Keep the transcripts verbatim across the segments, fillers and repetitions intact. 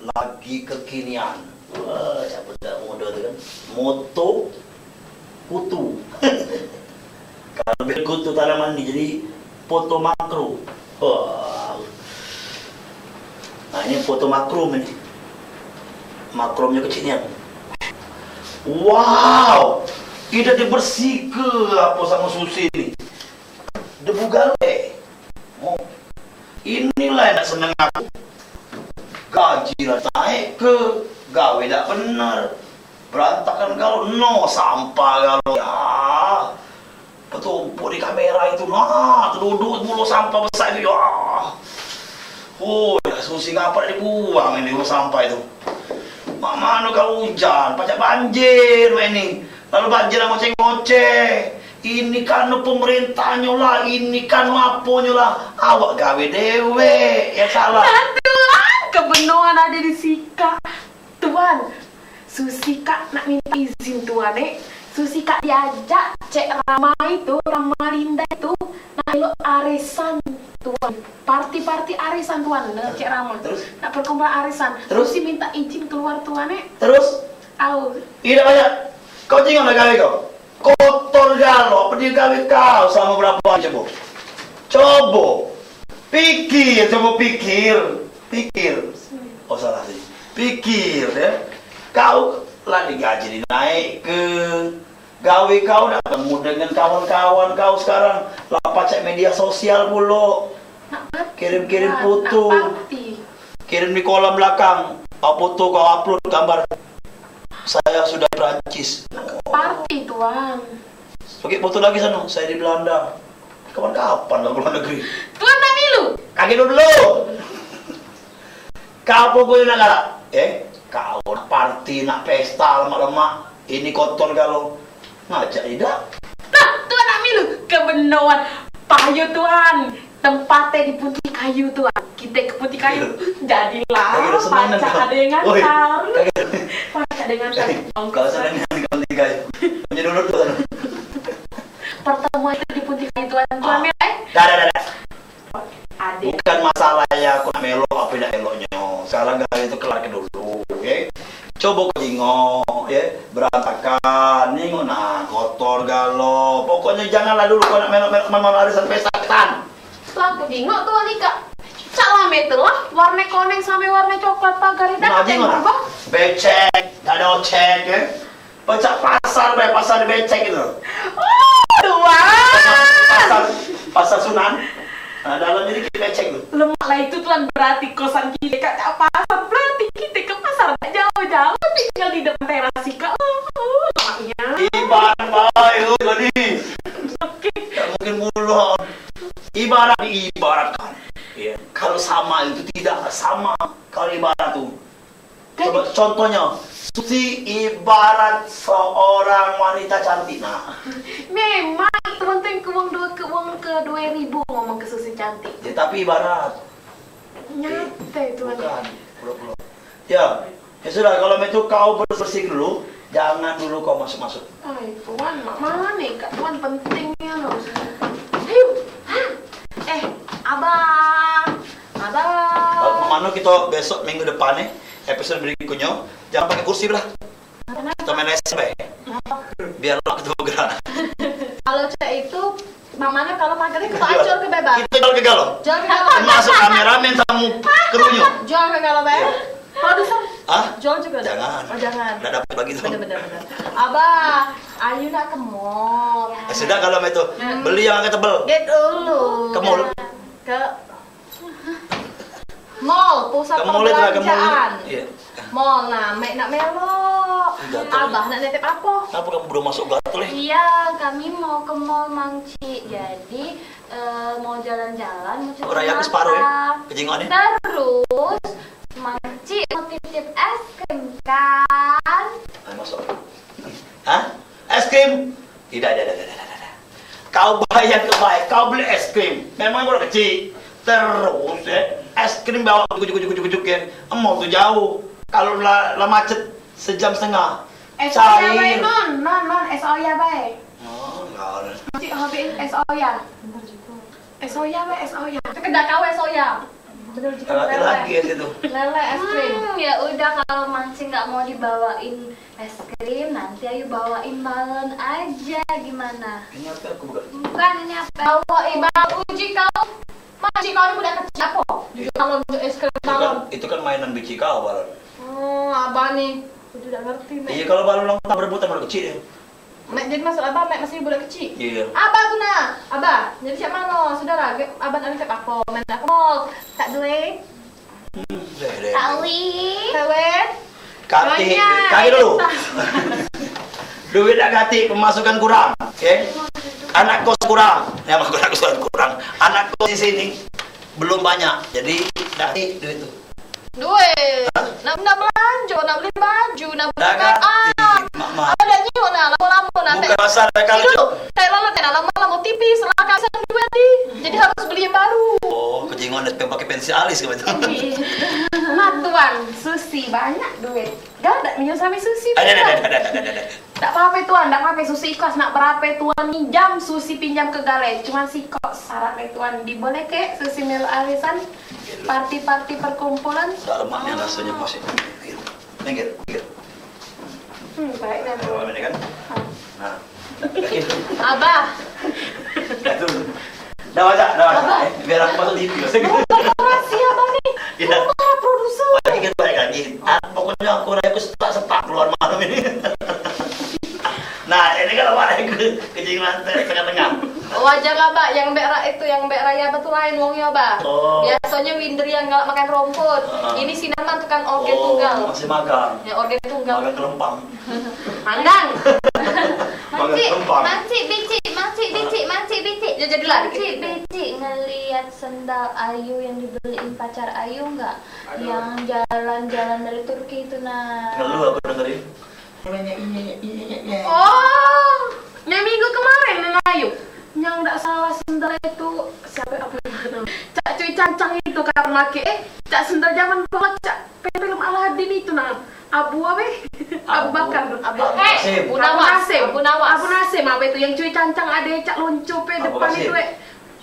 lagi kekinian. Wah, cak budak mudo tu kan. Moto kutu. Kalu bel kutu tanaman ni jadi foto makro. Wah. Nah, ini foto makro ni. Makromnyo kecik nian. Wow. Ida dibersihke apo samo Susi ni. Debu galo. Oh. Inilah yang dak seneng aku. Gaji la naik ke, gawe dak bener. Berantakan galo, no sampah galo. Ya. Betumpuk di kamera itu, nah, teduduk mulo sampah besak itu, ya. Oh, ya, Susi ngapa dak dibuang ini mulo sampah itu? Mak mano kalu ujan, pacak banjir mak ini. Lalu banjir ngoceh-ngoceh. Ini kan pemerintahnyo lah, ini kan aponyo lah. Awak gawe dewek, ya salah. Nah, tuan, kebenoan ade di sikak. Tuan, Susi kak nak minta izin tuan, eh. Susi kak diajak Cek Rama itu, Rama Linda itu, nak melok arisan tuan. Parti-parti arisan tuan, nah, Cek Rama. Terus? Nak perkumpulan arisan. Terus? Susi minta izin keluar tuan, eh. Terus? Au. Idak banyak. Kau tengok nak gawe kau. Kotor galo, apo dio gawe kau selamo berapo hari cobo? Cobo. Pikir, cobo pikir. Pikir. Oh, salah sih. Pikir, ya. Kau la digaji dinaik ke? Gawe kau dak ketemu dengan kawan-kawan kau sekarang. La pacak media sosial pulo. Nak party, kirim-kirim nak, foto. Nak party. Kirim di kolam belakang. Foto kau upload gambar. Saya sudah Prancis. Nak party, tuan. Oke, foto lagi sano. Saya di Belanda. Kapan-kapan lah ke luar negeri. Tuan nak milu? Kagek dulu. Kau pokoknyo nak galak. Eh, kau nak party, nak pesta, lemak-lemak. Ini kotor galo. Ngajak idak. Nah, tuan nak milu? Kebenoan. Payo tuan. Tempate di Punti Kayu tuan. Kite ke Punti Kayu. Jadilah. Kagek ado senang, pacak tuan. Ado yang ngantar. Oi, kagek. Pacak ado yang ngantar. Kau senang di Punti Kayu. Punya dulu tuan. Pertemuan itu di Punti Kayu tuan. Tuan ah. Mil, eh? Dah, dah, dah, dah. Ade. Bukan masalah ya aku nak melok apa nak meloknyo. Sekarang gawe itu kelar ke dulu, ya. Coba kau tengok, ya. Berantakan, tengok nah, kotor galo. Pokoknyo janganlah dulu kau nak melok-melok malam-malam hari sampai saktan. Lah aku tengok tuan ikak. Cak lame telah, warna koneng sampai warna coklat pagar dah. Nah, tengok nah. Berubah. Becek, dak ado ocek, ya. Pecak pasar be, pasar becek itu. Oh, tuan. Pasar, pasar Sunan. Nah, dalamnyo dikit becek tu. Lemak lah itu tuan, berarti kosan kite kak cak pasar. Berarti kite ke pasar dak jauh-jauh, tinggal di depan teras ikak. Oh, lemaknyo. Ibarat bae, oh, tadi. Oke. Dak mungkin pulang. Ibarat diibaratkan. Iya. Kalau sama itu tidak sama. Kalau ibarat tu Coba contohnyo, Susi ibarat seorang wanita cantik. Nah. Memang, teman tu yang ke wong dua, ke wong ke dua ribu ngomong ke Susi cantik. Ya, tapi ibarat. Nyate itu. Bukan, pura-pura. Ya, ya sudah, kalau itu kau bersih-bersih dulu, jangan dulu kau masuk-masuk. Ai, tuan, mak mano nih? Kak tuan penting nih, anu. Ayo. Eh, abang. Abang. Kalau mak mano kita besok minggu depan nih, episode berikutnya, jangan pakai kursi lah. Kenapa? Kita main S M bae. Kenapa? Biar lah kita bergerak. Kalau cak itu, mak mano kalau pagarnya kita acor ke bebas. Kita jual ke galo. Jual ke galo. Masuk kameramen sama krunya. Jual ke galo bae. Iya. Produser. Hah? Jual juga. Jangan. Oh, jangan. Ndak dapat bagi tu. Bener, bener, bener. Abah, ayu nak ke mall. Eh, sudah kalau mak itu. Hmm. Beli yang agak tebel. Get dulu. Ke mall. Ke mall, pusat perbelanjaan. Ke mall itu lah, ke mall. Iya. Mall, nah, mek nak melok. Iya, tuh. Abah nak nitip apa? Kenapa kamu belum masuk gatel, eh? Iya, kami mau ke mall, Mang Cik. Jadi, eh, mau jalan-jalan, mau cari mata. Orang yang separuh, ya? Kejingannya? Terus, Mang Cik mau titip es krim, kan? Ayo masuk. Hah? Es krim? Tidak, tidak, tidak, tidak, tidak. Kau bayar ke baik, kau beli es krim. Memang budak kecil. Terus, ya, es krim bawa kujuk, kujuk, kujuk, kujuk, ya. Emang tu jauh. Kalau la, la macet, sejam setengah. Es Oya bae, cair. Non, non, non, es Oya bae. Oh, enggak ada. Cik, hobi es Oya. Es Oya bae, es Oya. Sekedar kau es Oya. Bener juga. Lagi ya situ. Lele es krim. Hmm, ya udah, kalau Mancing nggak mau dibawain es krim, nanti Ayu bawain balon aja, gimana? Ini apa aku buka? Bukan, ini apa? Bawain balon, uji kau. Mancing kau ni budak kecik apa? Iya. Balon, es krim balon. Itu kan, itu kan mainan biji kau, balon. Oh, abah ni. Aku tidak ngerti, Mek. Iya, kalau balon ulang tahun berebutan budak kecik dia. Mek, jadi maksud abah, Mek masih budak kecik? Iya. Abah tu nah, abah. Jadi cak mano? Sudahlah, ge-, abah nak minta apa? Main apa? Mall. Tak duit. Hmm, deh, deh. Tawi. Tawi. Katik, banyak. Kaki dulu. Duit dak katik, pemasukan kurang, oke? Anak kos kurang. Ya, anak kos kurang. Anak kos di sini belum banyak. Jadi dak katik duit tu. Duit. Hah? Nak, nak belanja, nak beli baju, nak beli make up. Dah ganti, Mak, Mak. Ada nyok nah, lama-lama nah. Bukan masalah kalau... Ni dulu, tak lalu tak lama-lama tipis lah, kasar duit ni. Jadi harus beli yang baru. Oh, kejingan nak pakai pensil alis ke macam? Iya. Nah, Tuan, Susi banyak duit. Galak dak minjam sami Susi? Ada, ada, Tuan? Ada, ada, ada, ada, ada. Dak pape, Tuan, dak pape. Susi ikhlas, nak berape Tuan minjam, Susi pinjam ke gale. Cuman sikok syarat be, Tuan. Dibolehke Susi melok arisan, parti-parti perkumpulan? Dak lemak ni rasanya, masih. Minggir, minggir. Hmm, baik, Nan. Apa ini kan? Nah. Abah. Dah tu. Dah masak, dah masak. Abah. Eh, biar aku masuk T V. Oh, dekorasi abang ni. Iya. Rumah produser. Wah, dikit balik lagi. Ah, pokoknya aku raya aku setak-setak keluar malam ini. Nah, ini kan awak raya aku kejingan tengah-tengah. Wajar lah, Bah. Yang bek ra-, itu, yang bek raya apa tu lain wong yo, Bah. Oh. Biasanya Windri yang galak makan rumput. Heeh. Ini Sinaman tukang organ tunggal. Oh, masih magang. Ya, organ tunggal. Magang kelempang. Mandang. Mancik, mancik bicik, mancik bicik, mancik bicik. Ya, jadilah dikit. Mancik bicik ngeliat sendal Ayu yang dibeliin pacar Ayu enggak? Aduh. Yang jalan-jalan dari Turki itu, nah. Ngeluh aku dengerin. Oh, yang minggu kemarin, Nana Ayu. Yang ndak salah sendal itu siapa, apa nama? Cak Cuy Cancang itu kapan make, eh, cak sendal zaman dulu, cak film Aladin itu, nah. Abu apa? Abu Bakar. Abu, eh, Abu Nawas. Abu Nawas. Abu Nasim apa itu yang Cuy Cancang ada cak lonco pe depan itu, eh.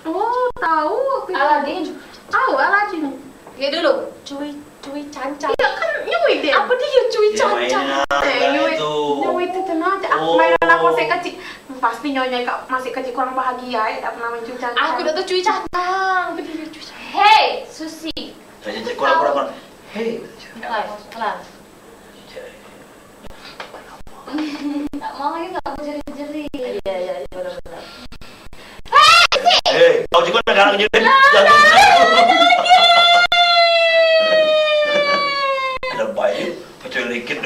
Oh, tahu aku. Aladin. Tahu Aladin. Ya dulu, Cuy, Cuy Cancang. Iya kan, nyuit dia. Apa dia Cuy Cancang? Eh, nyuit. Nyuit itu nah, aku mainan aku masih kecil. Pasti nyonya kak masih kecil kurang bahagia, eh, tak pernah main Cuy Cancang. Aku dak tahu Cuy Cancang. Apa dia Cuy Cancang? Hei, Susi. Hei. Kelas, kelas. Tak mau, ya, tak mau jerit-jerit. Iya, iya, iya, benar-benar. Hei, Sik! Eh, kau juga dah galak jerit. Lah, jangan lah, jerit. Lah, lagi. Lebay, pecah dikit.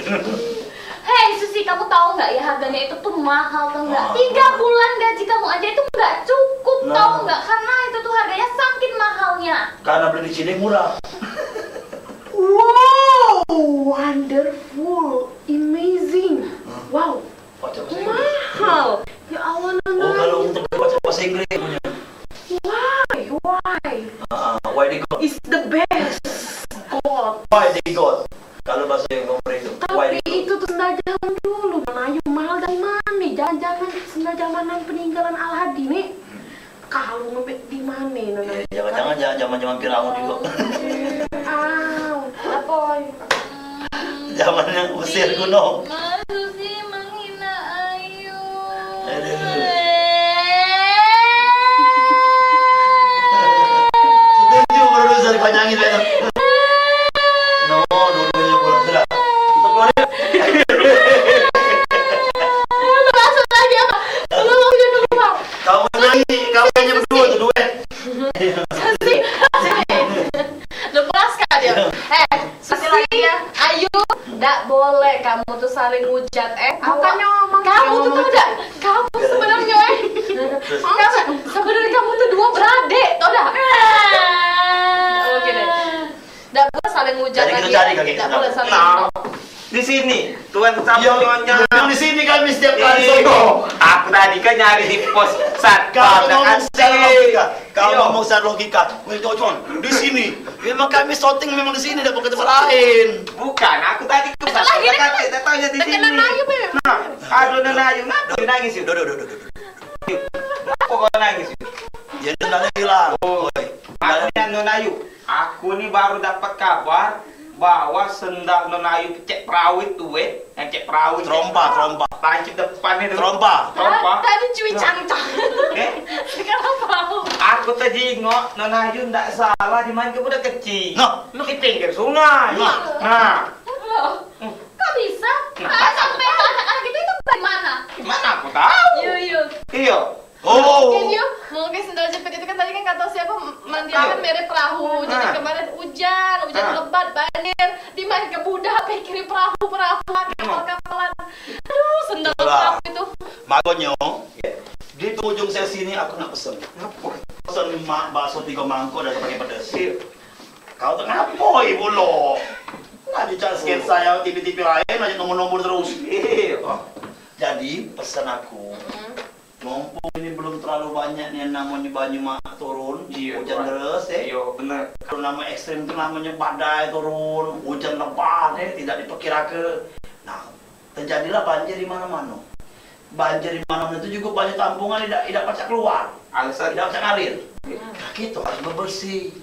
Hei, Susi, kamu tahu nggak ya, harganya itu tuh mahal, tahu nggak? Ah. Tiga bulan gaji kamu aja itu nggak cukup, nah, tahu nggak? Karena itu tuh harganya saking mahalnya. Karena beli di sini murah. Wow, wonderful, amazing. Hah? Wow. Baca bahasa Inggris. Mahal. Ya Allah, Nana. Oh, kalau untuk baca bahasa Inggris punya. Why? Why? Ah, why they got? It's the best. God. Why they got? Kalau bahasa Inggris itu, why they got? Tapi itu tuh sendal zaman dulu, Nana. Ayo, mahal dari mana? Jangan-jangan sendal zaman yang peninggalan Al-Hadi nih. Kalu ngepet di mane, Nana? Iya, jangan-jangan ja-, zaman-zaman Firaun juga. Au. Apo? Zaman yang Mesir kuno. Malu sih menghina Ayu. Aduh. Setuju produser panjangin, Bang. No, dua-duanya pulang sudah. Kita keluar yuk. Masuk lagi apa? Belum, belum, belum. Kau nyanyi, kau nyanyi berdua tu, duet. Susi, sini. Lepas kah dia? Eh, Susi, Ayu, dak boleh kamu tuh saling ngujat, eh. Bukannya ngomong, kamu tuh tahu dak? Kamu sebenarnya, eh. Kamu, sebenarnya kamu tuh dua beradik, tahu dak? Oke deh. Dak boleh saling ngujat lagi. Jadi kita cari kaki. Dak boleh saling ngujat. Nah, di sini, Tuan Sam Nyonya. Yang di sini kami setiap kali sono. Aku tadi kan nyari di pos satpam. Kau ngomong secara logika. Kau ngomong secara logika. Weh, Tuan, di sini. Memang kami syuting memang di sini, dak pakai tempat lain. Bukan, aku tadi ke sana. Dak tahu, dak tahu ya di sini. Nah, aduh, Nana Ayu, ngapa nangis, yuk? Duh, duh, duh, duh, duh. kau nangis? Ya, dia dah hilang. Oh. Oi. Aku ni, anu, Ayu. Aku ni baru dapat kabar bahwa sendal non Ayu tu cek perahu itu, eh. Yang cek perahu itu. Terompa, terompa. Pancit depan itu. Terompa. Terompa. Tadi cui cangcang. Eh? Sekarang perahu. Aku tadi ingok non Ayu ndak salah dimain ke budak kecil. Nah. Di pinggir sungai. Nah. Nah. Loh, kok bisa? Nah. Sampai anak-anak itu, itu dari mana? Mana aku tahu? Iya, iya. Iya. Oh. Mungkin yuk, mungkin sendal jepit itu kan tadi kan kata siapa, Mang Dia kan merek perahu. Jadi kemarin hujan, hujan lebat, banjir, dimain ke budak, pikirin perahu, perahu, kapal-kapalan. Aduh, sendal perahu itu. Makonyo, di penghujung sesi ni aku nak pesen. Apa? Pesen mak bakso tiga mangkok dan pakai pedas. Iya. Kau tu ngapoi pulo? Nak dicak sketsa yang tipi-tipi lain, nak nombor-nombor terus. Iya. Jadi, pesen aku. Mumpung ini belum terlalu banyak ni yang namanya banyu mak turun, iya, hujan deras, eh. Iya, bener. Kalau nama ekstrim tu namanya badai turun, hujan lebat, eh, tidak diperkirake. Nah, terjadilah banjir di mana-mana. Banjir di mana-mana tu juga banyu tampungan tidak, tidak pacak keluar. Alasan? Tidak pacak ngalir. Iya. Nah, kita harus bebersih.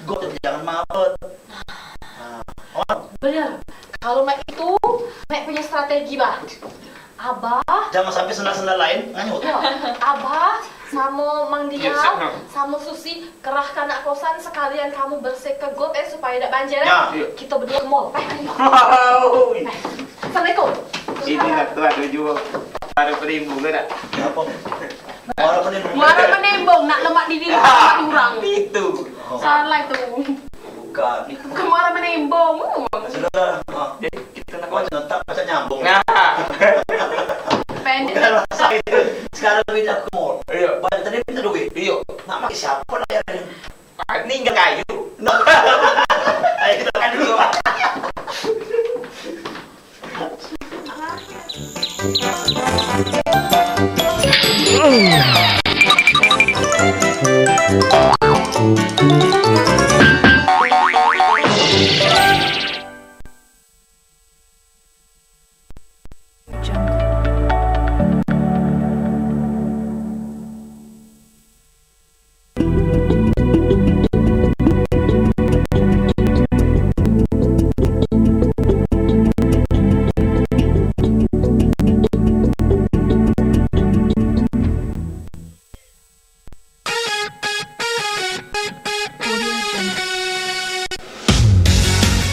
Got jangan mabet. Nah, oh. Bener. Kalau mek itu, mek punya strategi, bah. Abah. Jangan sampai sendal-sendal lain nganyut. Yo, Abah, samo Mang Dia, samo Susi, kerahkan anak kosan sekalian kamu bersihke got, eh, supaya dak banjir, eh. Ya. Kita berdua ke mall. Eh, ayo. Oi. Eh, Assalamualaikum. Ini nak tuan tujuh. Para perimbun ke tak? Apa? Muara Penimbung. Muara Penimbung, nak lemak di diri, lemak di orang. Itu. Oh. Salah itu. Bukan. Bukan Muara Penimbung. Sudah lah. Ah. Jadi, kita nak baca nonton, baca nyambung. Nah. Pendek. Bukan lah, saya itu. Sekarang ini aku ke mall. Iya. Banyak tadi minta duit. Iya. Nak pakai siapa nak bayarin? Ah, ninggal kayu. Nah. Ayo, kita makan dulu.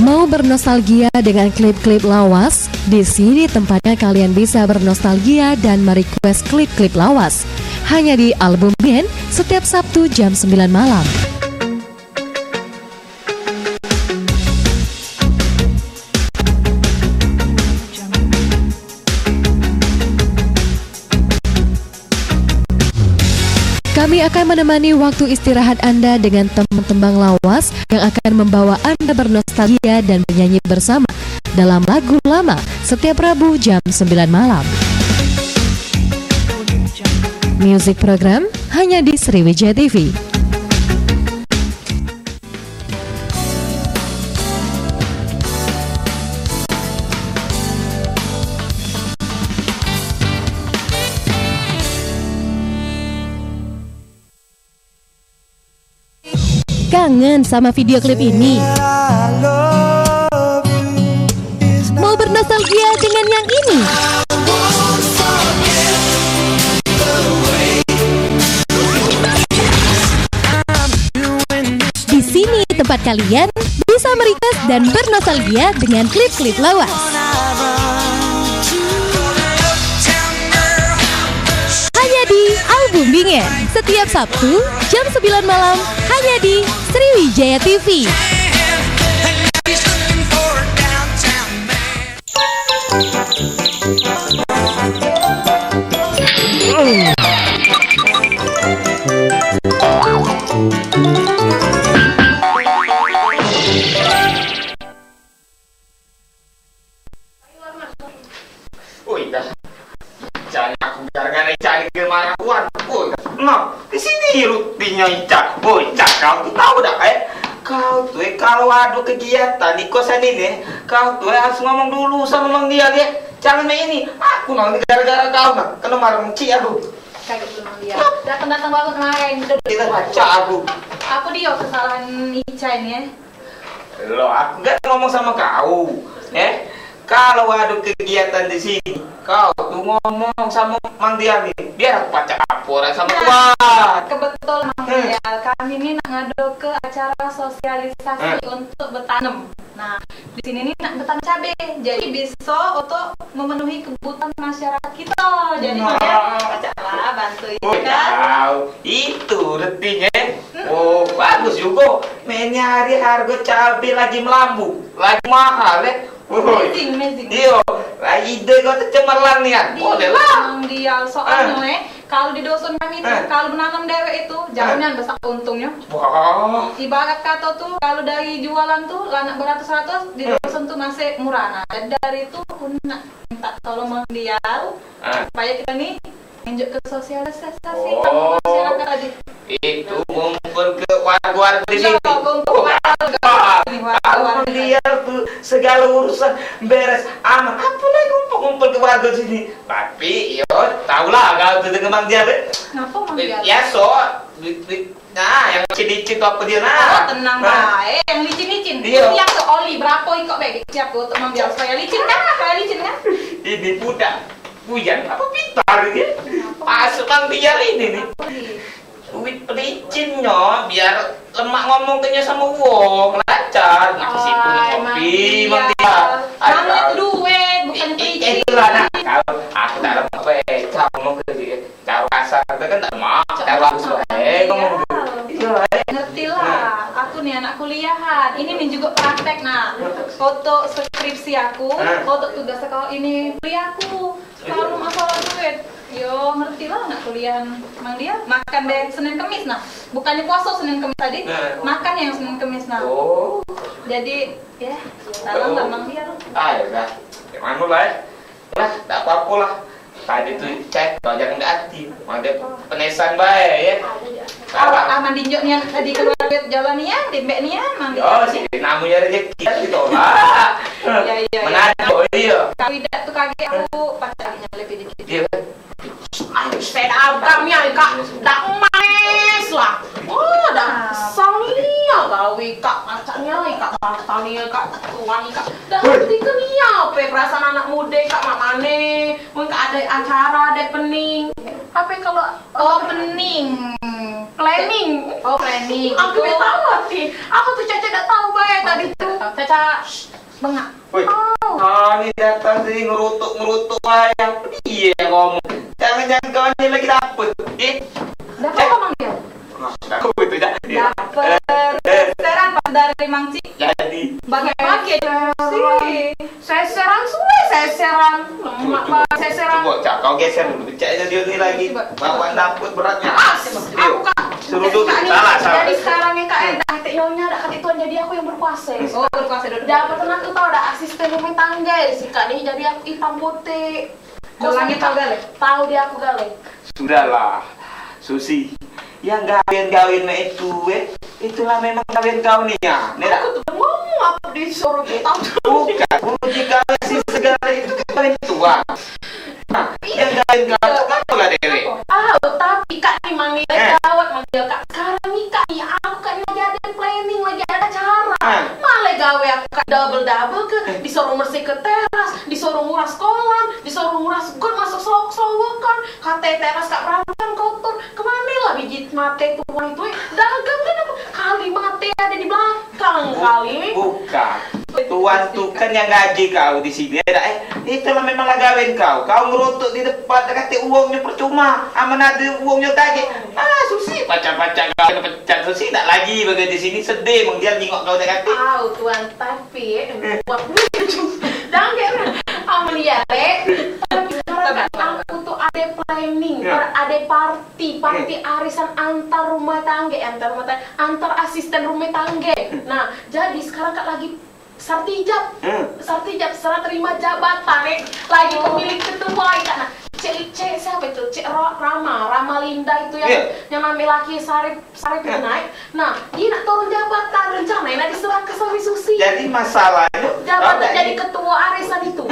Mau bernostalgia dengan klip-klip lawas? Di sini tempatnya kalian bisa bernostalgia dan merequest klip-klip lawas. Hanya di Album Band setiap Sabtu jam sembilan malam. Kami akan menemani waktu istirahat Anda dengan tembang-tembang lawas yang akan membawa Anda bernostalgia dan bernyanyi bersama dalam lagu lama setiap Rabu jam sembilan malam. Music Program hanya di Sriwijaya T V. Kangen sama video klip ini? Mau bernostalgia dengan yang ini? Di sini tempat kalian bisa merequest dan bernostalgia dengan klip-klip lawas. Hanya di Album Bingen, setiap Sabtu jam sembilan malam, hanya di Sriwijaya T V. Oi, dah. Cari aku gara-gara cari ke marah Wan. Oi, dah. Nah, di sini rutinnya Ica. Oi, Ica, kau tu tahu dah, eh? Kau tu, eh, kalau ada kegiatan di kosan ini, kau tu, eh, harus ngomong dulu sama Mang Dia, eh. Jangan main ini. Aku nanti gara-gara kau, nah, kena marah Cik aku. Ica gitu, Mang Dial. Datang-datang baru kemarin. Kita baca aku. Apa dia kesalahan Ica ini, eh? Lo, aku kan ngomong sama kau, eh? Kalau ada kegiatan di sini, kau tuh ngomong sama Mang Dial ni, biar aku pacak laporan sama tuan. Kebetulan, Mang Dial, kami ni nak ngado ke acara sosialisasi untuk betanam. Nah, di sini ni nak betanam cabe. Jadi bisa untuk memenuhi kebutuhan masyarakat kita. Jadi, Mang Dial, pacak lah bantu, ya kan? Itu retinye. Oh, bagus juga. Meni hari harga cabe lagi melambung, lagi mahal, eh. Amazing, amazing. Iyo, lah ide kau tu cemerlang nian. Boleh lah. Mang Dial, soalnyo, eh, kalau di dusun kami tu, kalau menanam dewek itu, jauh nian besak untungnyo. Wah. Ibarat kato tu, kalau dari jualan tu, lah nak beratus-ratus, di dusun tu masih murah. Nah, jadi dari itu aku nak minta tolong Mang Dial, supaya kita ni nunjuk ke sosialisasi sama masyarakat tadi. Itu ngumpul ke warga-warga di sini. Kumpul warga di sini, warga-warga. Kalau dia tu segala urusan beres aman, apa lagi ngumpul-ngumpul ke warga sini? Tapi yo, tahulah kau tu dengan Mang Dial, eh. Ngapa Mang Dial? Biaso, duit-duit. Nah, yang licin-licin tu apa dia, nah? Oh, tenang bae, yang licin-licin. Iyo. Yang tu oli berapo ikok bae siap tu untuk Mang Dial supaya licin kan? Supaya licin kan? Ini budak. Buyan apa pintar dia? Masuk Mang Dial ini nih. Duit pelicinnya biar lemak ngomong kenyo sama wong, lancar. Nak sipu ngopi, Mang Dial. Mang Dial tu duit, bukan pelicin. Itulah, nah. Kalau aku tak lemak bae, kamu ke dia. Caro kasar tu kan tak lemak, caro halus bae ngomong tu. Iyo, eh. Ngerti lah. Aku ni anak kuliahan. Ini ni juga praktek, nah. Foto skripsi aku, foto tugas sekolah ini kuliahku. Kalau masalah duit, yo ngerti lah anak kuliahan Mang Dial. Makan deh Senin Kemis, nah. Bukannya puasa Senin Kemis tadi, makan yang Senin Kemis, nah. Oh. Jadi, ya, salam lah Mang Dial. Ah, ya udah. Yang mana lah, eh? Lah, tak apa-apa lah. Tadi tu chat, kau jangan ke hati. Ada penesan bae, ya. Awak aman dinjuk nian tadi keluar duit jalan nian, dembek nian, Mang Dial. Yo, si namanya rezeki kan ditolak. Ya, ya, ya. Menarik, oh, iya. Kau idak tu kaget aku, pacak nyalip dikit. Iya kan? Aduh, sepeda abang ni, Kak. Dak manis lah. Oh, dah sang ni ya gawe, Kak. Pacak ni, Kak. Batal ni, Kak. Tuan ni, Kak. Dah ngerti ke ni ape perasaan anak muda, Kak, mak mane? Mun, Kak, ada acara, ada pening. Ape kalau, oh, pening. Planning. Oh, planning. Aku dak tahu arti. Aku tu Caca dak tahu bae tadi tu. Caca bengak. Woi. Oh. Ah, ni datang sini ngerutuk-ngerutuk wayang. Dia ngomong. Jangan-jangan kau ni lagi dapet. Eh? Dapet apa, Mang Dial? Nah, aku itu dah. Dapet. Eh, eh. Seseran pas dari Mang Cik. Jadi. Bagai-bagai sih. Seseran suwe, seseran. Lemak banget, seseran. Coba, Cak, kau geser dulu. Cak, dia ni lagi. Coba, coba. Bawa dapet beratnya. As, aku kan. Suruh duduk. Salah, salah. Jadi sekarang ni, Kak, eh, dah katik nyonya, dah katik tuan, jadi aku yang berkuasa. Oh, berkuasa dulu. Dah, apa tenang tu tau, dah asisten rumah tangga si Kak ni, jadi aku hitam putih. Kau langit tau gale? Tau dia aku gale. Sudahlah, Susi. Yang gawen-gawen mak itu, eh, itulah memang gawen kau ni, ya. Ni dah. Aku tu ngomong apa disuruh dia tahu. Bukan, puji kau si segala itu kan gawen tuan. Nah, yang gawen kau tu apalah dewek? Ah, tapi Kak ni Mang ni gawat Mang dia, Kak. Sekarang ni Kak ni, aku Kak ni lagi ada planning, lagi ada acara. Malah gawe aku Kak double-double ke, disuruh bersih ke teras, disuruh nguras kolam, disuruh nguras got masuk selawok-selawokan. Kate teras Kak berantakan kotor. Kemane lah biji mate tuan itu, eh? Dagang kan apa? Kali mate ada di belakang kali. Bukan. Tuan tu kan yang gaji kau di sini, dak, eh? Itulah memang lah gawen kau. Kau ngerutuk di depan, dak kate uwongnyo percuma. Amen ade uwongnyo kagek. Ah, Susi, pacak-pacak kau kena pecat. Susi dak lagi bekerja di sini, sedih mung dia nengok kau dak kate. Au, tuan, tapi, eh, buat dah, Lek. Amelia, Lek. Tapi sekarang aku tu ada planning, ada party, party arisan antar rumah tangga, eh, antar rumah tangga, antar asisten rumah tangga. Nah, jadi sekarang Kak lagi sartijab. Sartijab, serah terima jabatan, eh. Lagi pemilih ketua, Kak. Nah, Cek, Cek siapa itu? Cek Ra-, Rama, Rama Linda itu yang, yang ambil laki Sarip, Sarip itu naik. Nah, dia nak turun jabatan, rencana nak diserah ke suami Susi. Jadi masalahnya jabatan jadi ketua arisan itu.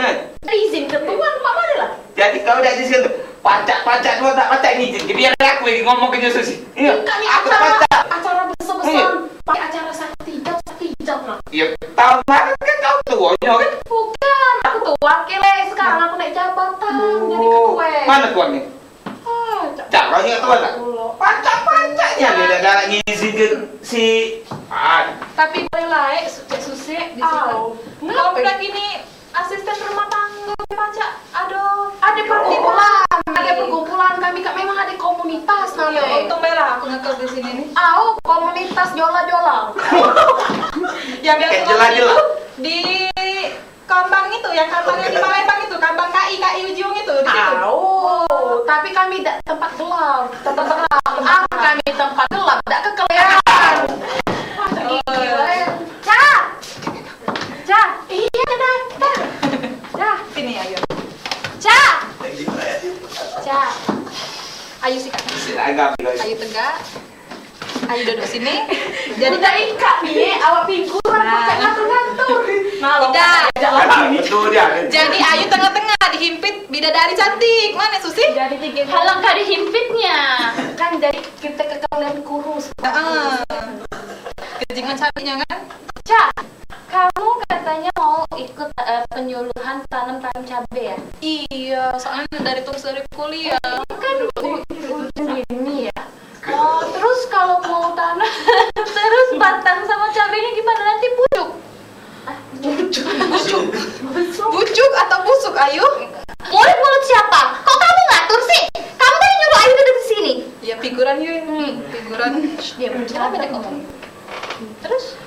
Izin ketua, mak mana lah? Jadi kau dak izin tu. Pacak-pacak tuan dak pacak ngijin. Biar aku yang ngomong ke Yesus. Iyo, aku acara, pacak. Acara beso-besoan. Iyo. Pakai acara sakti jam, sakti jam lah. Iyo, tahun kemarin kan kau tuo nyo kan? Bukan, aku tuo wakil eh. Sekarang aku naik jabatan jadi ketua. Mano tuan ni? Ah, cak. Cak, kau ingat tuan tak? Pacak-pacaknya ni dah galak ngizin ke si. Ah. Tapi boleh lah, eh, su-, cek susik di situ. Au. Kau lagi ni asisten rumah tangga, pacak. Aduh. Ada perkumpulan. Ada perkumpulan kami, Kak. Memang ada komunitas namanya. Untung bae lah aku ngekos di sini ni. Au, komunitas jola-jola. Yang biasa jola-jola. Di Kambang itu, yang kambang yang di Palembang itu, kambang K I, K I Ujung itu, di situ. Au, tapi kami dak tempat gelap, tempat terang. Ah, kami tempat gelap, dak kekeliaran. Wah, gigi, weh. Cak! Cak! Iya, kenapa? Cak! Sini, ayo. Cak! Cak! Ayo, sikat. Ayo, tegak. Ayo duduk sini. Jadi udah ikak ni, awak figuran. Nah. Pakai ngatur-ngatur. Nah, tidak. Jadi Ayu tengah-tengah dihimpit bidadari cantik. Mana Susi? Jadi tiga. Alangkah dihimpitnya. Kan jadi kita kekalian kurus. Heeh. Kejingan cabenya kan? Cak, kamu katanya mau ikut eh, penyuluhan tanam-tanam cabe ya? Iya, soalnya dari tugas dari kuliah. Ini kan u- ujung ini ya. Oh, terus kalau mau tanam, terus batang sama cabenya gimana? Nanti pucuk. Pucuk, pucuk. Pucuk atau busuk, Ayu? Mulut-mulut siapa? Kok kamu ngatur sih? Kamu tadi nyuruh Ayu duduk di sini. Ya, figuran, Yu. Hmm. Figuran. Dia bercanda kok. Terus?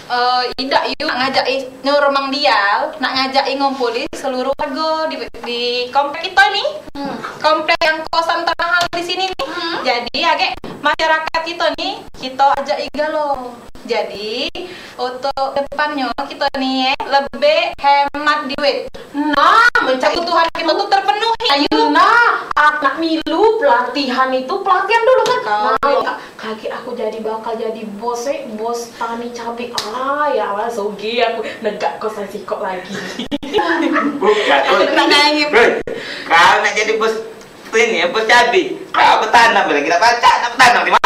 Eh, idak, Yu, nak ngajak i-, nyuruh Mang Dial, nak ngajak i ngumpuli seluruh warga di, di komplek kita ni. Hmm. Komplek yang kosan termahal di sini ni. Hmm. Jadi, agek masyarakat kita ni, kita ajak i galo. Jadi, untuk depannyo kita ni, eh, lebih hemat duit. Nah, mencari kebutuhan kita tu terpenuhi, Ayu. Nah, nak milu pelatihan itu, pelatihan dulu kan. Nah, kagek aku jadi bakal jadi bos, eh, bos tani cabe. Ah, ya Allah, soge aku negak kos sikok lagi. Bukan, oi. Hei, kau nak jadi bos ini, bos cabe. Kau betanam lagi, nak pacak, nak betanam di mana?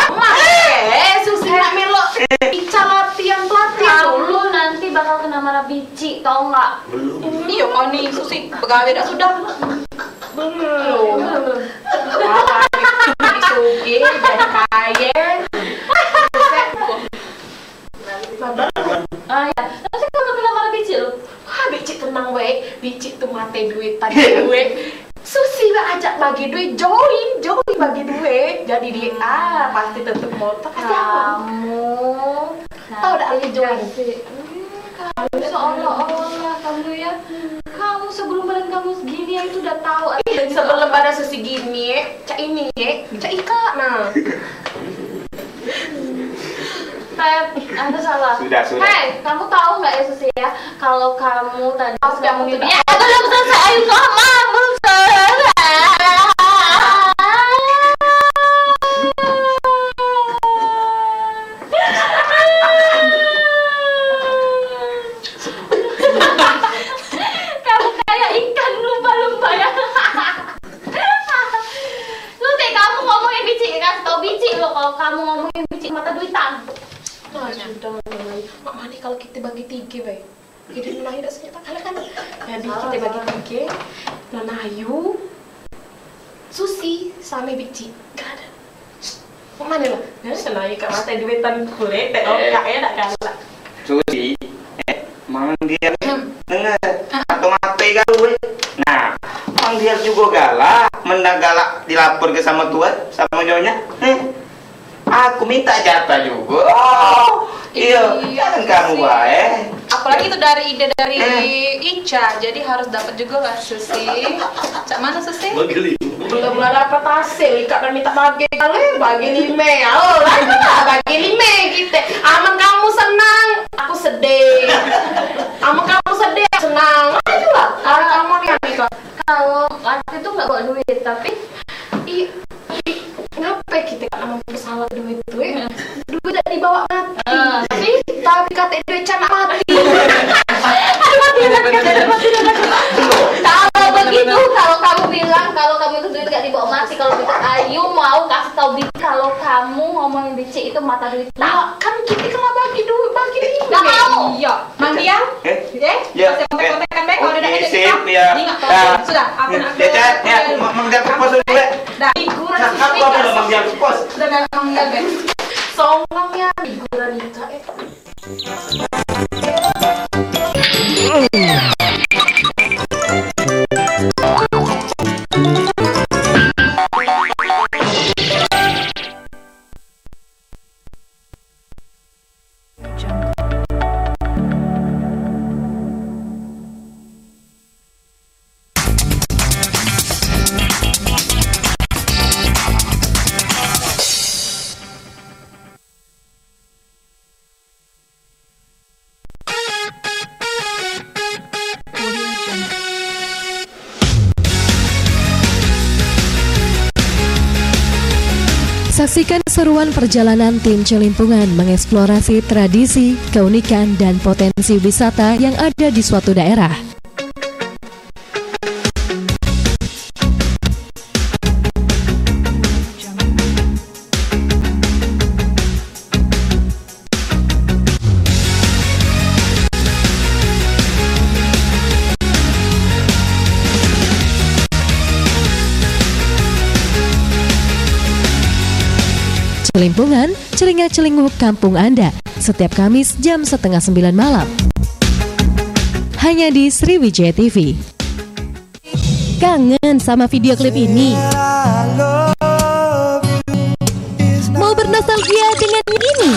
Eh, Susi nak melok. Ica latihan, pelatihan. Kamu nanti bakal kena marah bicik, tau nggak? Belum. Iyo, kau ni, Susi, begawe dah sudah. Belum. Belum. Wah, jadi suge, jadi kaye. Ah, ya. Nanti kalau kena marah bicik lo. Wah, bicik tenang bae. Bicik tu mate duit, tadi duit. Susi lah ajak bagi duit, join, join bagi duit. Jadi dia, ah, pasti tetep motor, pasti apa? Kamu. Tahu dah, aku join. Kasih. Hmm, kamu seolah-olah kamu ya. Kamu sebelum badan kamu segini ya itu udah tahu. Ih, sebelum badan Susi gini, cak ini, cak Ika, nah. Pep, anda salah. Sudah, sudah. Hei, kamu tahu nggak ya, Susi ya? Kalau kamu tadi. Maaf ya, aku tidak. Ya, belum selesai, ayo, ngomong, belum selesai. Kamu kayak ikan lumba-lumba ya. Lu teh kamu ngomongin bicik, kasih tau bicik lo kalau kamu ngomongin bicik mata duitan. Nah, sudah, Nona Ayu. Mak mane kalau kita bagi tiga bae. Jadi Nona Ayu dak senyap kali kan. Jadi kita bagi tiga. Nona Ayu, Susi, sama bicik. Gak ada. Mak mane lah? Nah, Nona Ayu kak mata duitan kulit, teh, oh, kak ya dak galak. Susi, eh, Mang Dial denger atau mate kau, eh? Nah, Mang Dial juga galak, mendak galak dilapor ke sama tuan, sama nyonya. Eh, aku minta jatah juga. Oh, iya, jangan kamu bae. Apalagi itu dari ide dari Ica, jadi harus dapat juga lah, Susi. Cak mana, Susi? Bagi lima. Belum lah dapat hasil, ikak dah minta bagi. Kalau bagi lima, oh, lagi lah, bagi lima kita. Amun kamu senang, aku sedih. Amun kamu sedih, aku senang. Ayolah, kalau kamu ni, Nika. Kalau aku itu nggak bawa duit, tapi i, i, ngape kita nak mempersalah duit tu, eh? Duit dak dibawa mati. Ah, tapi, tapi kata duit cak nak mati. Kalau begitu, kalau kamu bilang kalau kamu itu duit gak dibawa Oke? Ya, masih kontak-kontakan bae, kalau ada oke, sip, ya. Ingat, dah. Sudah, aku nak ke, ya, aku ma-, manggil ke pos dulu, ya. Dah. Hiburan. Nah, aku apa lo manggil ke pos? Sudah, dah, manggil bae. Songongnya hiburan itu, eh. Saksikan seruan perjalanan tim Celimpungan mengeksplorasi tradisi, keunikan, dan potensi wisata yang ada di suatu daerah. Celimpungan, celingak-celinguk kampung Anda, setiap Kamis jam setengah sembilan malam. Hanya di Sriwijaya T V. Kangen sama video klip ini? Mau bernostalgia dengan ini?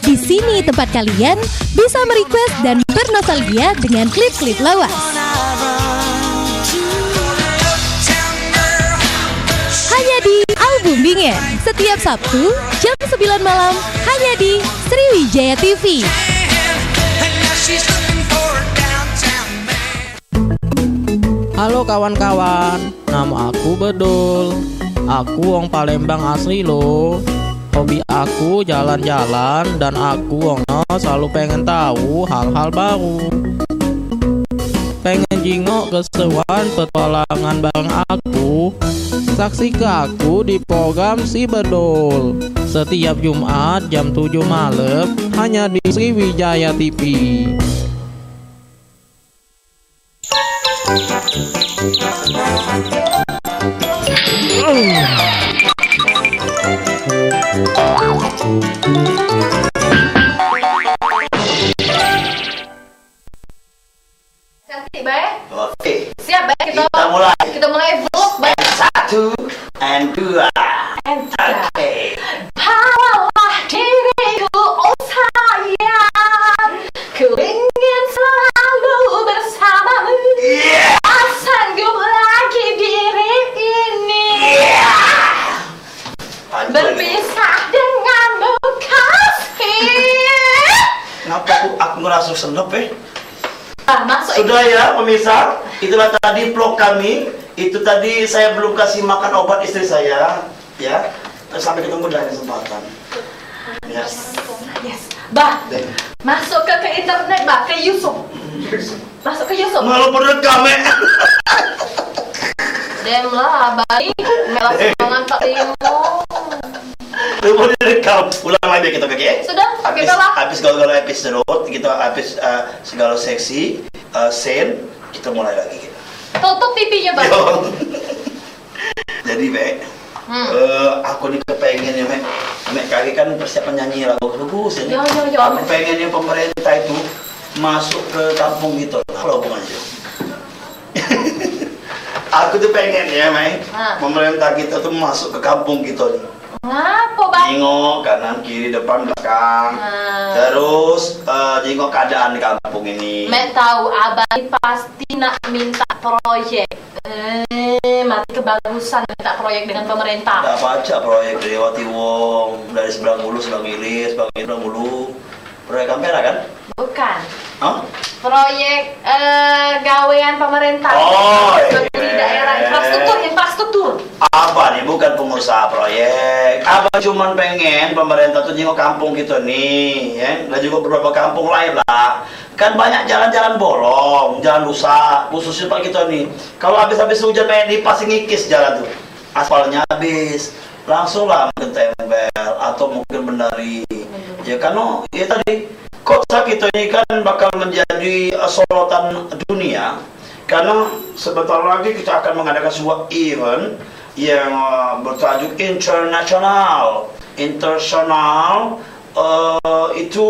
Di sini tempat kalian bisa merequest dan bernostalgia dengan klip-klip lawas. Hanya di Album Bingen, setiap Sabtu jam sembilan malam, hanya di Sriwijaya T V. Halo kawan-kawan, nama aku Bedul. Aku wong Palembang asli lo. Hobi aku jalan-jalan dan aku wongnya selalu pengen tahu hal-hal baru. Pengen jingok keseruan petualangan bareng aku? Saksike aku di program Si Bedul setiap Jumat jam tujuh malam, hanya di Sriwijaya T V. Cantik, bae. Oke. Siap, bae. Kita, kita mulai. Kita mulai vlog, bae. Satu and dua. And tiga. Oke. Bawalah diriku, oh sayang. Ku ingin selalu bersamamu. Yeah. Tak sanggup lagi diri ini. Yeah. Berpisah denganmu, kasih. Kenapa aku, aku ngerasa senep, eh? Ah, masuk. Sudah ya, pemirsa. Itulah tadi vlog kami. Itu tadi saya belum kasih makan obat istri saya, ya. Sampai ketemu di lain kesempatan. Yes. Yes. Bah, masuk ke, ke internet, bah, ke YouTube. Masuk ke YouTube. Malah perut kami. Dem lah, balik. Merah semangat tak timo. Coba direkam. Ulang lagi kita, oke? Sudah, oke, habis, dah lah. Habis galau-galau episode, kita habis, eh, segala seksi, eh, scene, kita mulai lagi kita. Tutup T V-nya, Bang. Yo. Jadi, Bek, hmm, eh, aku ni kepengen ya, Mek. Mek, kali kan persiapan nyanyi lagu bagus ini. Yo, yo, yo. Aku pengen yang pemerintah itu masuk ke kampung kita. Apa hubungannya? Aku tuh pengen ya, Mai. Ha. Pemerintah kita tuh masuk ke kampung kita nih. Ngapo, Bang? Jingok kanan, kiri, depan, belakang. Ha. Terus, eh, jingok keadaan di kampung ini. Mek tahu, Abang ini pasti nak minta proyek. Eh, mati kebagusan minta proyek dengan pemerintah. Ndak pacak proyek dilewati wong, dari sebelah hulu, sebelah hilir, sebelah hilir, sebelah hulu. Proyek Ampera kan? Bukan. Hah? Proyek, eh, gawean pemerintah. Oh, seperti iya, daerah infrastruktur, infrastruktur. Abang ni bukan pengusaha proyek. Abang cuman pengen pemerintah tuh jingok kampung kita nih, ya. Dan juga beberapa kampung lain lah. Kan banyak jalan-jalan bolong, jalan rusak, khususnya tempat kita nih. Kalau habis-habis hujan kayak di Pasir Ngikis jalan tuh. Aspalnya habis, langsunglah mungkin tempel atau mungkin beneri. Ya, karena ya tadi, kota kita ini kan bakal menjadi, eh, sorotan dunia karena sebentar lagi kita akan mengadakan sebuah event yang, eh, bertajuk internasional. Internasional, eh, itu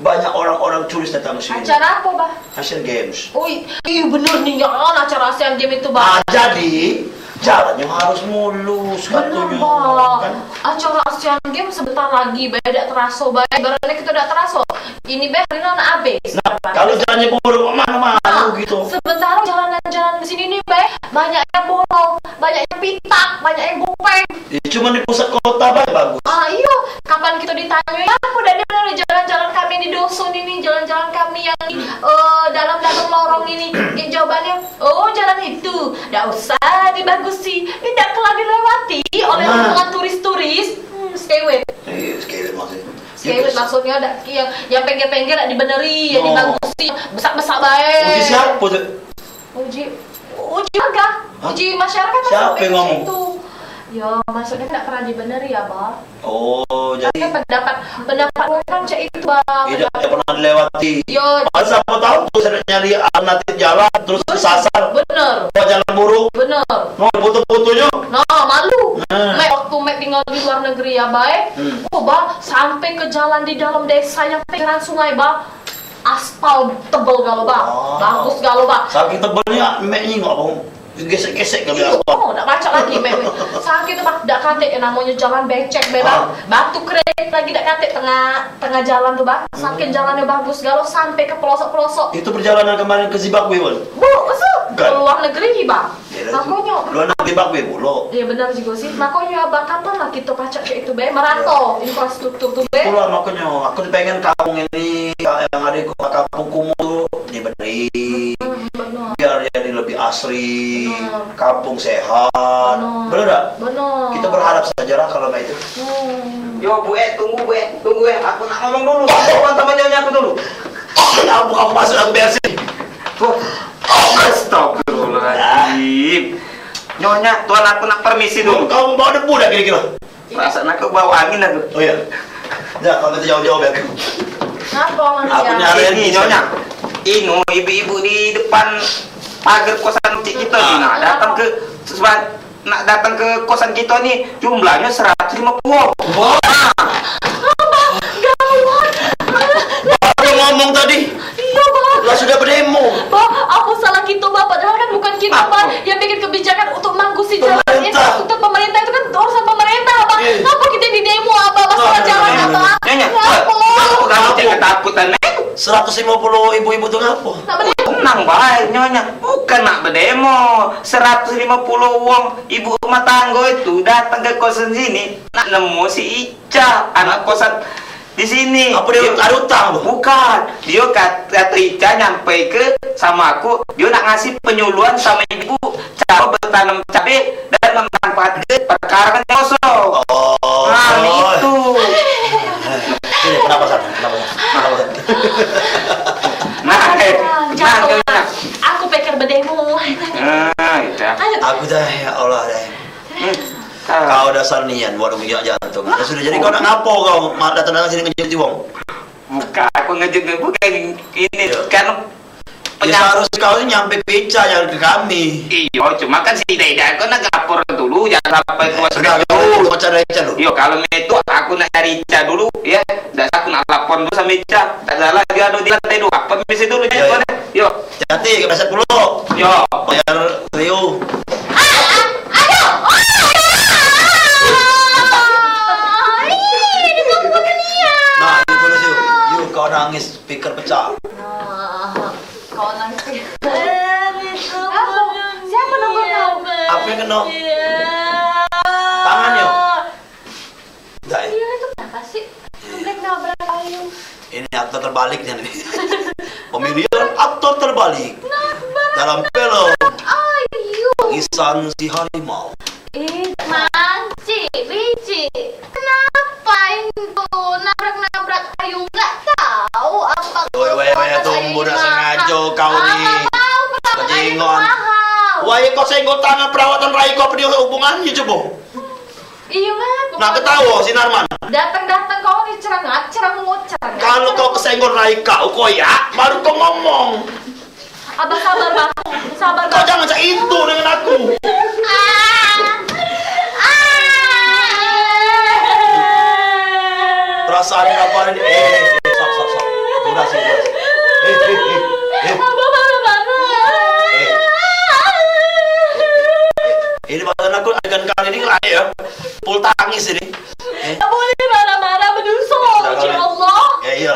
banyak orang-orang turis datang ke sini. Acara apa, Bah? Asian Games. Oh, i- iya bener nih, ya, acara Asian Games itu, Bah. Ah, jadi, jalannya harus mulus, katanya, Bah. Kan? Acara Asian Games sebentar lagi, Bah, dak teraso, Bah. Ibaratnya kita dak teraso. Ini, Bah, ini nak habis. Nah, kalau jalannya buruk, mana malu gitu. Sebentar jalan-jalan ke sini nih, Bah, banyak yang bolong, banyak yang pitak, banyak yang gopeng. Ya, cuma di pusat kota, Bah, bagus. Ah, iyo. Kapan kita ditanya, ya, apa dak ada jalan-jalan kami di dusun ini, jalan-jalan kami yang, eh, dalam-dalam lorong ini? Ya, jawabannya, oh, jalan itu dak usah dibagusi. Ini dak kelak dilewati oleh rombongan turis-turis. Hmm, skewet. Iya, skewet maksudnya. Skewet maksudnya dak, yang, yang pengger-pengger dak dibeneri, yang dibagusi, besak-besak bae. Uji siapa tuh? Uji, uji warga, uji masyarakat. Siapa yang ngomong? Itu. Ya, maksudnya dak pernah dibeneri ya, Bah. Oh, jadi pendapat, pendapat orang cak itu, Bah. Tidak, tidak pernah dilewati. Yo. Padahal siapa tahu tuh saya nyari alternatif jalan, terus kesasar. Bener. Buat jalan buruk. Bener. Mau foto-fotonya. Nah, malu. Nah. Mek, waktu Mek tinggal di luar negeri ya, Bah. Hmm. Oh, Bah, sampai ke jalan di dalam desa yang pinggiran sungai, Bah. Aspal tebel galo, Bah. Oh. Bagus galo, Bah. Saking tebelnya, Mek nyingok, Bang. Gesek-gesek kali aspal. Oh, dak pacak lagi, Mek. Saking tu, Bah, dak katek namonyo jalan becek, Bah. Ah. Batu kerek lagi dak katek tengah, tengah jalan tu, Bah. Saking jalannyo bagus galo sampai ke pelosok-pelosok. Itu perjalanan kemarin ke Zimbabwe, Wan? Bu, ke luar negeri, Bah. Makonyo. Luar negeri bak be pulo. Iyo, benar jugo sih. Makonyo, Abah, kapan lah kito pacak cak itu be, merato infrastruktur tu be? Itulah makonyo, aku tu pengen kampung ini, yang ado di kota kampung kumuh tu, dibeneri. Hmm, benar. Biar jadi lebih asri, benar, kampung sehat. Benar. Benar tak? Benar. Kita berharap saja lah kalau mak itu. Hmm. Yo, Bu, eh, tunggu, Bu, eh, tunggu, eh. Aku nak ngomong dulu. Aku sama nyonya aku dulu. Aku, aku masuk, aku beresin. Tuh. Astagfirullahaladzim. Nyonya, tuan aku nak permisi dulu. Kau mau bawa debu dah kira-kira? Perasaan aku bawa angin aku. Oh iya. Ya, kalau kita jauh-jauh biar aku. Ngapa, Mas? Aku nyari ini, Nyonya. Inu, ibu-ibu di depan pagar kosan cik kita ni, nah, datang ke sebab nak datang ke kosan kita ni, jumlahnyo seratus lima puluh. Wah. Gawat. Baru ngomong tadi. Iyo, Bah. Lah sudah berdemo. Bah, apa salah kita, Bah? Padahal kan bukan kita, Bah, yang bikin kebijakan untuk manggusi jalan. Pemerintah. Infrastruktur pemerintah itu kan urusan pemerintah, Bah. Iya. Ngapa kita di demo, Bah? Masalah jalan, Bah. Nyonya, ngapa? Ngapa kamu ketakutan, eh? Seratus lima puluh ibu-ibu tu ngapa? Nak berdemo. Tenang bae, Nyonya. Bukan nak berdemo. Seratus lima puluh wong ibu rumah tangga itu datang ke kosan sini nak nemu si Ica, anak kosan di sini. Apa dia ada utang apa? Bukan. Dia kat-, kata Ica nyampe ke sama aku, dia nak ngasih penyuluhan sama ibu cara bertanam cabe dan memanfaatkan perkarangan kosong. Oh. Nah, itu. Ini kenapa, Sat? Kenapa, Sat? Kenapa, Sat? Nah, eh, nah, jatuh. Aku pikir bedemu. Ah, itu. Aku dah, ya Allah, dah. Hmm. Kau dasar nian buat minyak jantung. Dah sudah jadi kau nak ngapo kau ma-, datang-datang sini ngejut wong? Bukan, aku ngejut, bukan ini, kan. Ya, seharus kau ni nyampe pica jangan ke kami. Iyo, cuma kan si Dai Dai kau nak lapor dulu, jangan sampai tua sudah, dulu, baca dari Ica dulu. Iyo, kalau itu aku nak cari Ica dulu, ya. Dah aku nak lapor dulu sama Ica. Tak salah dia ada di lantai dua. Apa misi dulu, ya, ya. Yo. Hati-hati, kepleset pulo. Yo. Bayar Rio. Nah, itu tulis, yuk. Yuk, kau nangis, speaker pecah. Nah, kau nangis. Apa? Siapa nombor kau? Apa yang kena? Tangan, yo. Dah, eh. Iya, itu kenapa sih? Nabrak-nabrak ayu. Ini aktor terbaliknya nih. Pemilihan aktor terbalik dalam film Ayu. Tangisan Si Harimau. Eh, Manci, Rici, kenapa itu nabrak-nabrak ayu? Nggak tahu apa. Weh, weh, weh, tunggu, dah sengaja kau ni. Apa mau perawatan ayu mahal? Wah, ya kau senggol tangan perawatan rai kau, apa dia hubungannya coba? Iya, Mas. Ketawa si Narman. Datang-datang kau ni cerengat, cerengut, cerengat. Kalau kau kesenggol rai kau, koyak, baru kau ngomong. Abah sabar, Bang. Sabar, Bang. Kau jangan cak itu dengan aku. Ah. Ah. Perasaan apa ni? Eh, eh, eh, stop, stop, stop. Durasi, durasi. Eh, eh, eh, eh. Abah marah-marah. Eh. Eh, ini perasaan aku adegan kali ini lah ya. Full tangis ini. Eh? Tak boleh marah-marah, berdosa. Sudah, ya Allah. Ya, iya.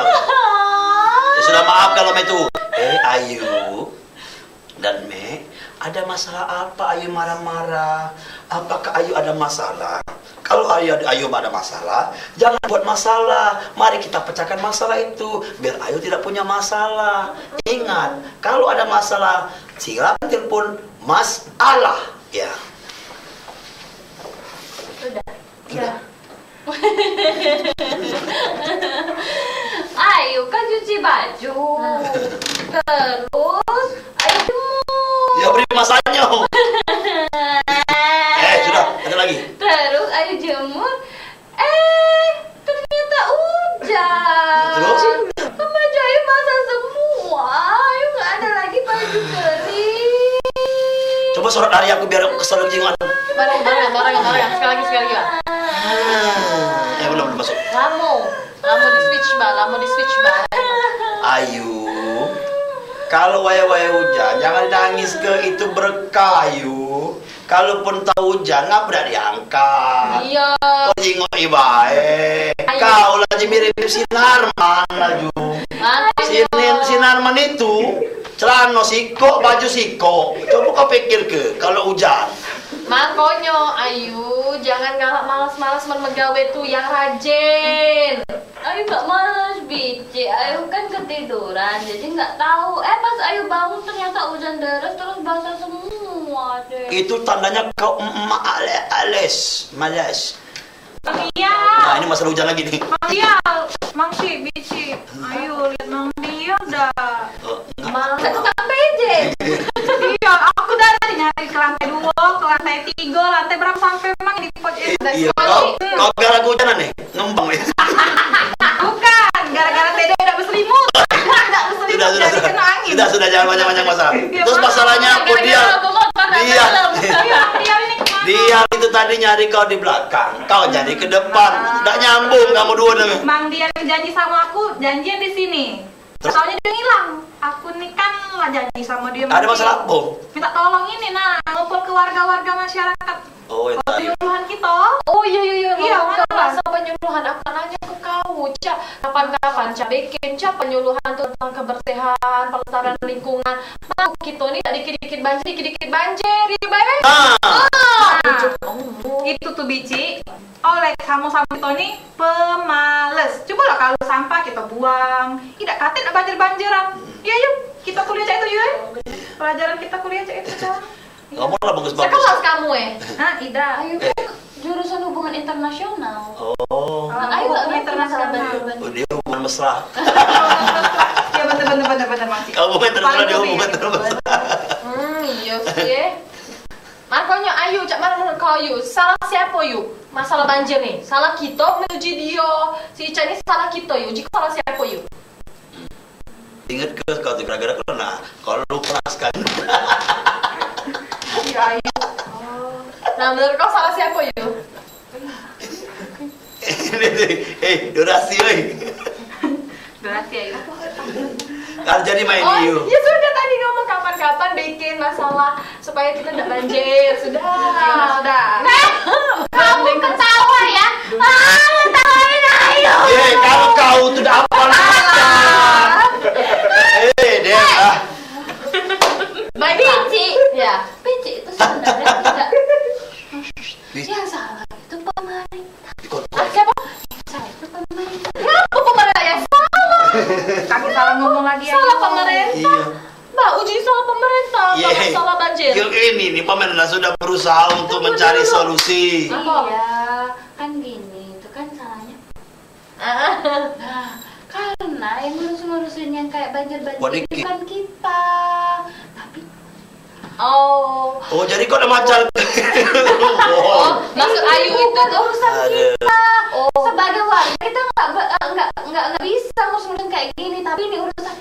Ya sudah, maaf kalau itu. Eh, Ayu dan Mek, ada masalah apa Ayu marah-marah? Apakah Ayu ada masalah? Kalau Ayu ada, Ayu ada masalah, jangan buat masalah. Mari kita pecahkan masalah itu, biar Ayu tidak punya masalah. Ingat, kalau ada masalah, silakan telepon Mas Allah. Ya. Sudah. Sudah. Ayu kan cuci baju. Terus Ayu jemur. Ya, beri masanya. Eh, sudah, ada lagi. Terus Ayu jemur. Eh, ternyata ujan. Terus? Kan baju Ayu basah semua. Ayu nggak ada lagi baju kering. Coba sorot dari aku biar aku kesel jingan. Bareng, bareng, bareng, bareng. Sekali lagi, sekali lagi, Bang. Ah, eh, belum, belum masuk. Lamo. Lamo di switch, Bang. Lamo di switch, Bang. Ayu, kalau wayah-wayah ujan, jangan nangis ke, itu berkah, Ayu. Kalaupun tau ujan, ngapa dak diangkat? Iya. Kau jingok ibae. Ayu. Kau lagi mirip si Narman laju. Ayu. Si Nin-, si Narman itu celano sikok, baju sikok. Coba kau pikir ke, kalau ujan. Makonyo, Ayu, jangan galak malas-malas men begawe tu, yang rajin. Ayu gak malas, bicik. Ayu kan ketiduran, jadi gak tau. Eh, pas Ayu bangun, ternyata ujan deres, terus basah semua deh. Itu tandanya kau emak ale-, ales, malas. Mang Dial. Nah, ini masalah ujan lagi nih. Mang Dial, Mang Cik, bicik. Ayo, lihat Mang Dial dah. Oh, enggak. Mang, tukang P J. Iya, aku dari tadi nyari ke lantai dua, ke lantai tiga, lantai berapa sampai emang di pojok. Iya, kau, kau gara-gara hujan nih, ngembang nih. Bukan, gara-gara T D tidak berselimut. Tidak berselimut, sudah, jadi sudah, kena angin. Sudah, sudah, jangan banyak-banyak masalah. Iya, terus masalahnya, dia, dia, dia itu tadi nyari kau di belakang, kau jadi ke depan. Tidak nyambung kamu dua nih. Mang Dial janji sama aku, janjian di sini. Terus? Taunya dia ngilang. Aku ni kan lah janji sama dia. Ada masalah apa? Minta tolong ini, nah, ngumpul ke warga-warga masyarakat. Oh, iya, tadi. Penyuluhan kita. Oh, iya, iya, iya. Iya, mana, Bang? Masa penyuluhan, aku nanya ke kau, Cak, kapan-kapan, Cak, bikin, Cak, penyuluhan tentang kebersihan, pelestarian lingkungan. Mau kita ni tak dikit-dikit banjir, dikit-dikit banjir, iya, Bang? Ah. Ah. Itu tuh, bicik. Oleh kamu sama kita ni pemales. Coba lah kalau sampah kita buang, tidak katik nak banjir-banjiran. Ya, yuk, kita kuliah cak itu, yuk, eh. Pelajaran kita kuliah cak itu, Cak. Kamu lah bagus-bagus. Sekelas kamu, eh. Hah, Ida. Ayu, eh, kan jurusan hubungan internasional. Oh. Nah, Ayu hukum gak ngerti masalah internasional. Banjir-banjir. Oh, dia hubungan mesra. Ya, bener, bener, bener, bener, Mang Cik. Kamu kan terkenal dia hubungan termesra. Hmm, iya sih, eh. Makonyo, Ayu, cak mano menurut kau, Yu? Salah siapo, Yu? Masalah banjir ni. Salah kito menuju dio. Si Ica ni salah kito, Yu. Jiko salah siapo, Yu? Inget ke kau tu gara-gara kau nak, kau lupa naskah. Iya, Ayu. Oh. Nah, menurut kau salah siapo, Yu? Eh, durasi, oi. Durasi, ayo. Kan jadi main. Oh, Yu. Ya sudah, tadi ngomong kapan-kapan bikin masalah supaya kita ndak banjir. Sudah. Ya, sudah. Eh, kamu ketawa ya? Ah, ketawain ayo. Ye, kalau kau tu dah apa naskah? Eh, dia, ah. Baik, Pak. Picik. Ya, picik itu sebenarnya tidak. Yang salah itu pemerintah. Ikut. Ah, siapa? Yang salah itu pemerintah. Kenapa pemerintah yang salah? Kami salah ngomong lagi, salah ayo. Pemerintah. Iya. Mbak, uji salah pemerintah, iya, bukan salah banjir. Yang ini nih, pemerintah sudah berusaha untuk mencari solusi. Apa? Iya, kan gini, itu kan salahnya. Ah. Nah, karena yang ngurus-ngurusin yang kayak banjir-banjir ini bukan kita, tapi Oh. Oh, jadi kau dah macar. Oh, maksud Ayu itu tuh urusan kita. Oh. Sebagai warga kita nggak be- nggak nggak nggak bisa ngurus-ngurusin kayak gini. Tapi ini urusan.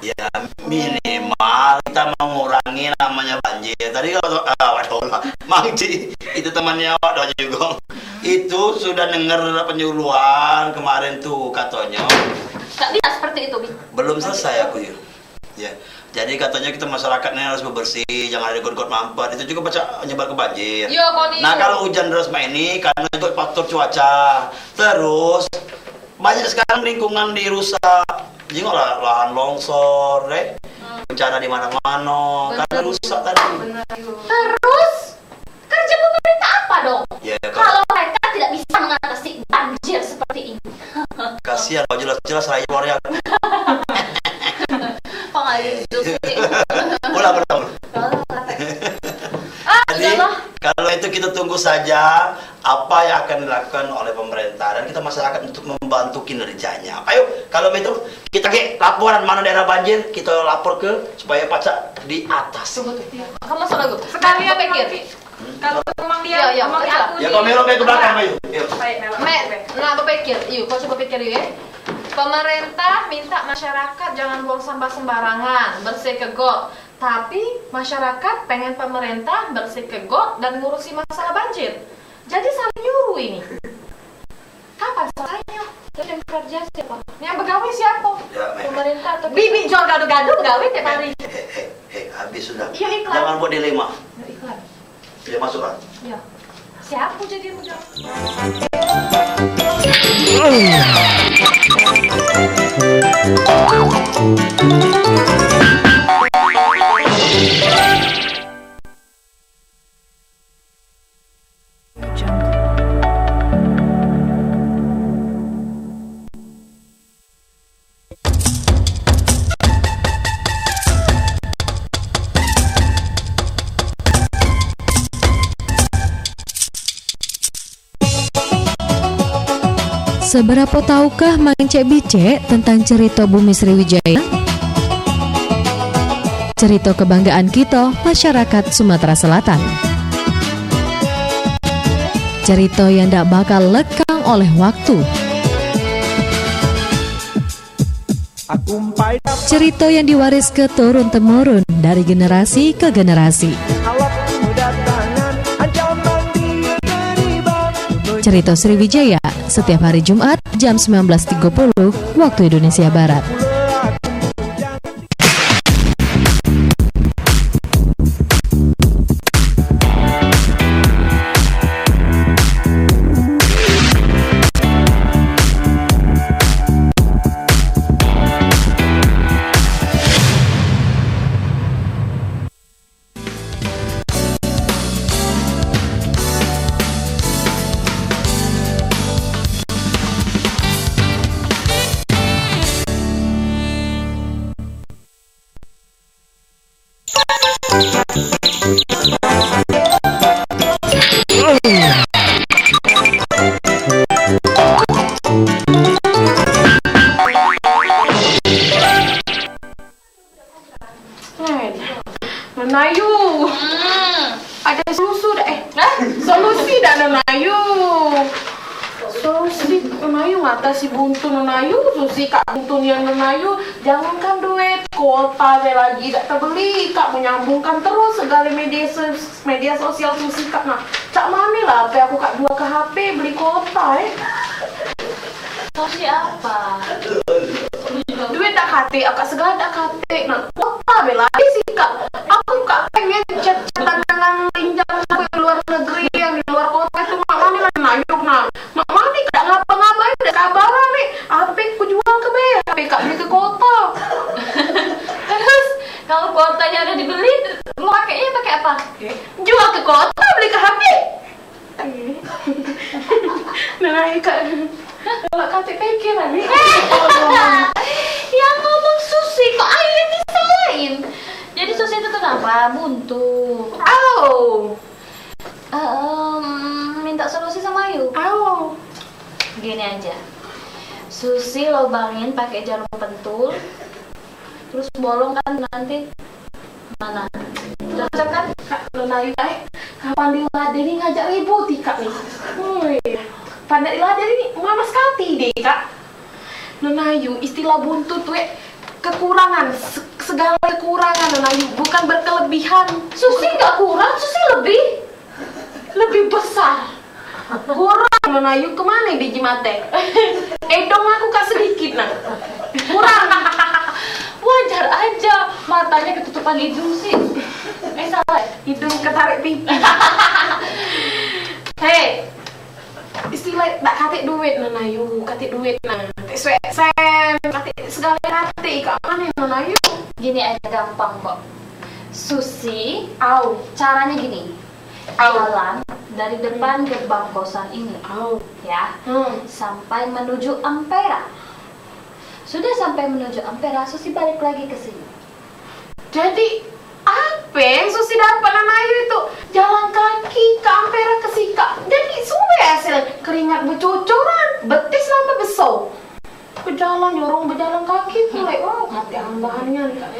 Ya, minimal kita mengurangi namanya banjir. Tadi kalau ah, waduh, Mang Ji, itu temannya awak doa juga. Itu sudah dengar penyuluhan kemarin tuh katanya. Nggak bisa seperti itu, Bi. Belum selesai aku ya. Ya. Jadi katanya kita masyarakat ini harus bebersih, jangan ada got-got mampet. Itu juga pacak nyebar ke banjir. Yo, kau ni. Nah, kalau hujan deras mak ini karena juga faktor cuaca. Terus banyak sekarang lingkungan dirusak. Jengoklah lahan longsor, eh. Bencana di mana-mana karena rusak tadi. Terus kerja pemerintah apa dong? Ya, kalau Kalau mereka tidak bisa mengatasi banjir seperti ini. Kasihan, kau jelas-jelas rakyat luar ya. Kok nggak ada judul sih? Ulang, ulang, ulang. Ah, jadi, udahlah. Kalau itu kita tunggu saja apa yang akan dilakukan oleh pemerintah dan kita masyarakat untuk membantu kinerjanya. Ayo, kalau itu kita ke laporan mana daerah banjir, kita lapor ke supaya pacak di atas. Tunggu tuh. Kamu masuk lagu. Sekalian pikir. Kalau memang dia, ya, ya, memang betul. Aku ya, kau melok ke belakang, ayo. Ayo. Baik, melok. Mek, nak berpikir. Iyo, kau coba pikir, iyo, ya. Pemerintah minta masyarakat jangan buang sampah sembarangan, bersih ke got. Tapi masyarakat pengen pemerintah bersih ke got dan ngurusi masalah banjir. Jadi saling nyuruh ini. Kapan selesainya? Terus yang kerja siapa? Yang begawe siapa? Ya, Mek. Pemerintah atau bibik jual gado-gado begawe tiap hari. Hei, hei, hei, hei, habis sudah. Iya, iklan. Jangan buat dilema. Ya, iklan. Dia masuk, ah? Iya. Siapa jadi yang begawe? Seberapo tahukah Mang Encek Bicek tentang cerita Bumi Sriwijaya? Cerita kebanggaan kita, masyarakat Sumatera Selatan. Cerita yang dak bakal lekang oleh waktu. Cerita yang diwaris ke turun temurun dari generasi ke generasi. Cerita Sriwijaya, setiap hari Jumat jam sembilan belas tiga puluh waktu Indonesia Barat. Hei, Nona Ayu. Hmm. Ada solusi dak, eh? Hah? Solusi dak, Nona Ayu? Solusi, Nona Ayu ngatasi buntu, Nona Ayu. Solusi kak buntu nian, Nona Ayu. Jangankan duit, kuota be lagi dak terbeli. Kak menyambungkan terus segala media sos- media sosial Susi kak. Nah, cak mane lah ape aku kak jual ke H P beli kuota, eh? Solusi apa? Duit dak katek, akak segala dak katek. Nah, kuota be lagi sih kak. Aku kak pengen chat-chatan dengan linjang aku yang luar negeri, yang di luar kota itu. Mak mane lah nayuk nah. Mak mane kak ngapa-ngapain dak kabaran nih. H P ku jual ke be, H P kak beli ke kuota. Terus kalau kuotanya udah dibeli, mau pakainya pakai apa? Jual ke kuota beli ke H P. Nah, kak, kak katek pikir lagi. Yang ngomong Susi, kok Ayu yang disalahin? Jadi Susi itu kenapa? Buntu. Oh. Em, minta solusi sama Ayu. Oh. Gini aja. Susi lobangin pakai jarum pentul. Terus bolong kan nanti. Mana? Cocok kan? Kak, Nona Ayu, eh, kapan diladeni ngajak ribut ikak ni? Woi, pandai diladeni, mamas kati deh, Kak. Nona Ayu, istilah buntut, wek, kekurangan, se- segala kekurangan, Nona Ayu, bukan berkelebihan. Susi nggak kurang, Susi lebih. Lebih besar. Kurang, Nona Ayu, kemana biji mate? Edong aku kak sedikit, nah. Kurang. Wajar aja, matanya ketutupan hidung sih. Eh, salah, hidung ketarik pipi. Hei, istilah dak katik duit, Nona Ayu, katik duit, nah. Katik suek sen, katik segala katik, kak mana, Nona Ayu? Gini aja, gampang kok. Susi, au, caranya gini. Au. Jalan dari depan gerbang kosan ini, au, ya, hmm, sampai menuju Ampera. Sudah sampai menuju Ampera, Susi balik lagi ke sini. Jadi, apa yang Susi dapat, Nona Ayu, itu? Jalan kaki ke Ampera ke sikak. Jadi, suwe hasil keringat bercucuran, betis nambah besar. Bejalan, lorong bejalan kaki pulek. Wah, mati ambahannya nih, Kak.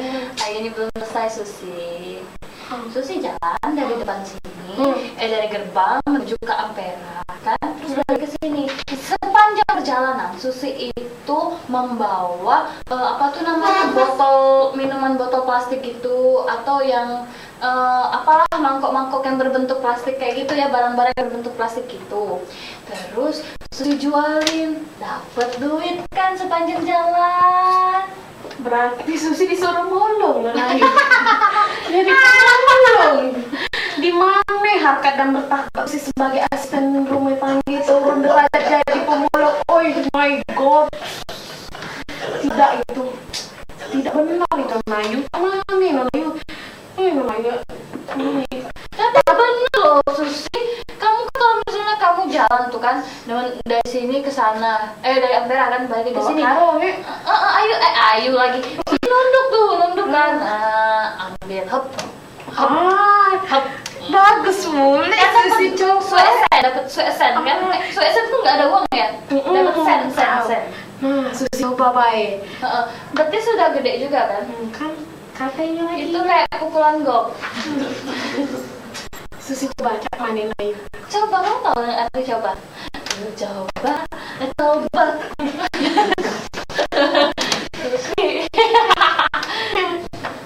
Ayo, ini belum selesai, Susi. Hmm. Susi jalan dari depan sini, hmm, eh, dari gerbang menuju ke Ampera, kan? Terus balik ke sini. Sepanjang perjalanan, Susi itu membawa, eh, apa tuh namanya, botol minuman, botol plastik gitu, atau yang, eh, apalah, mangkok-mangkok yang berbentuk plastik kayak gitu ya, barang-barang yang berbentuk plastik gitu. Terus Susi jualin, dapet duit kan sepanjang jalan. Berarti Susi disuruh mulung, Nona Ayu. Jadi mulung. Di mana harkat dan martabat Susi sebagai asisten rumah tangga turun derajat jadi pemulung? Oh my God. Tidak itu. Tidak benar itu, Nona Ayu. Mana, Nona Ayu? Eh, Nona Ayu. Tapi bener loh, Susi. Kamu kan kalau misalnya kamu jalan tuh kan, dengan, dari sini ke sana, eh, dari Ampera kan, balik ke sini. Bawa karung, ya? Eh, eh, ayu, eh, ayu lagi. Nunduk tuh, nunduk kan. Nah, ambil, hop. Hop. Ah, hop. Bagus, mulai. Kan dapat Susi coba. Suek sen, dapat suek sen kan? Ah. Suek sen tuh nggak ada uang ya? Mm-mm. Dapat sen, sen, sen. Nah, Susi coba bae. Heeh. Berarti sudah gede juga kan? Hmm, kan katanya lagi. Itu kayak pukulan gong. Susi coba cak main ayo. Coba, kamu tahu arti coba? Coba, coba. Susi.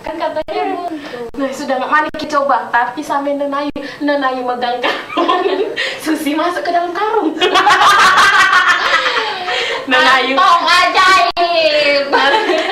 Kan katanya buntu. Nah, sudah nggak mani kita coba, tapi sambil Nona Ayu, Nona Ayu megang karung. Susi masuk ke dalam karung. Nona Ayu. Kantong ajaib.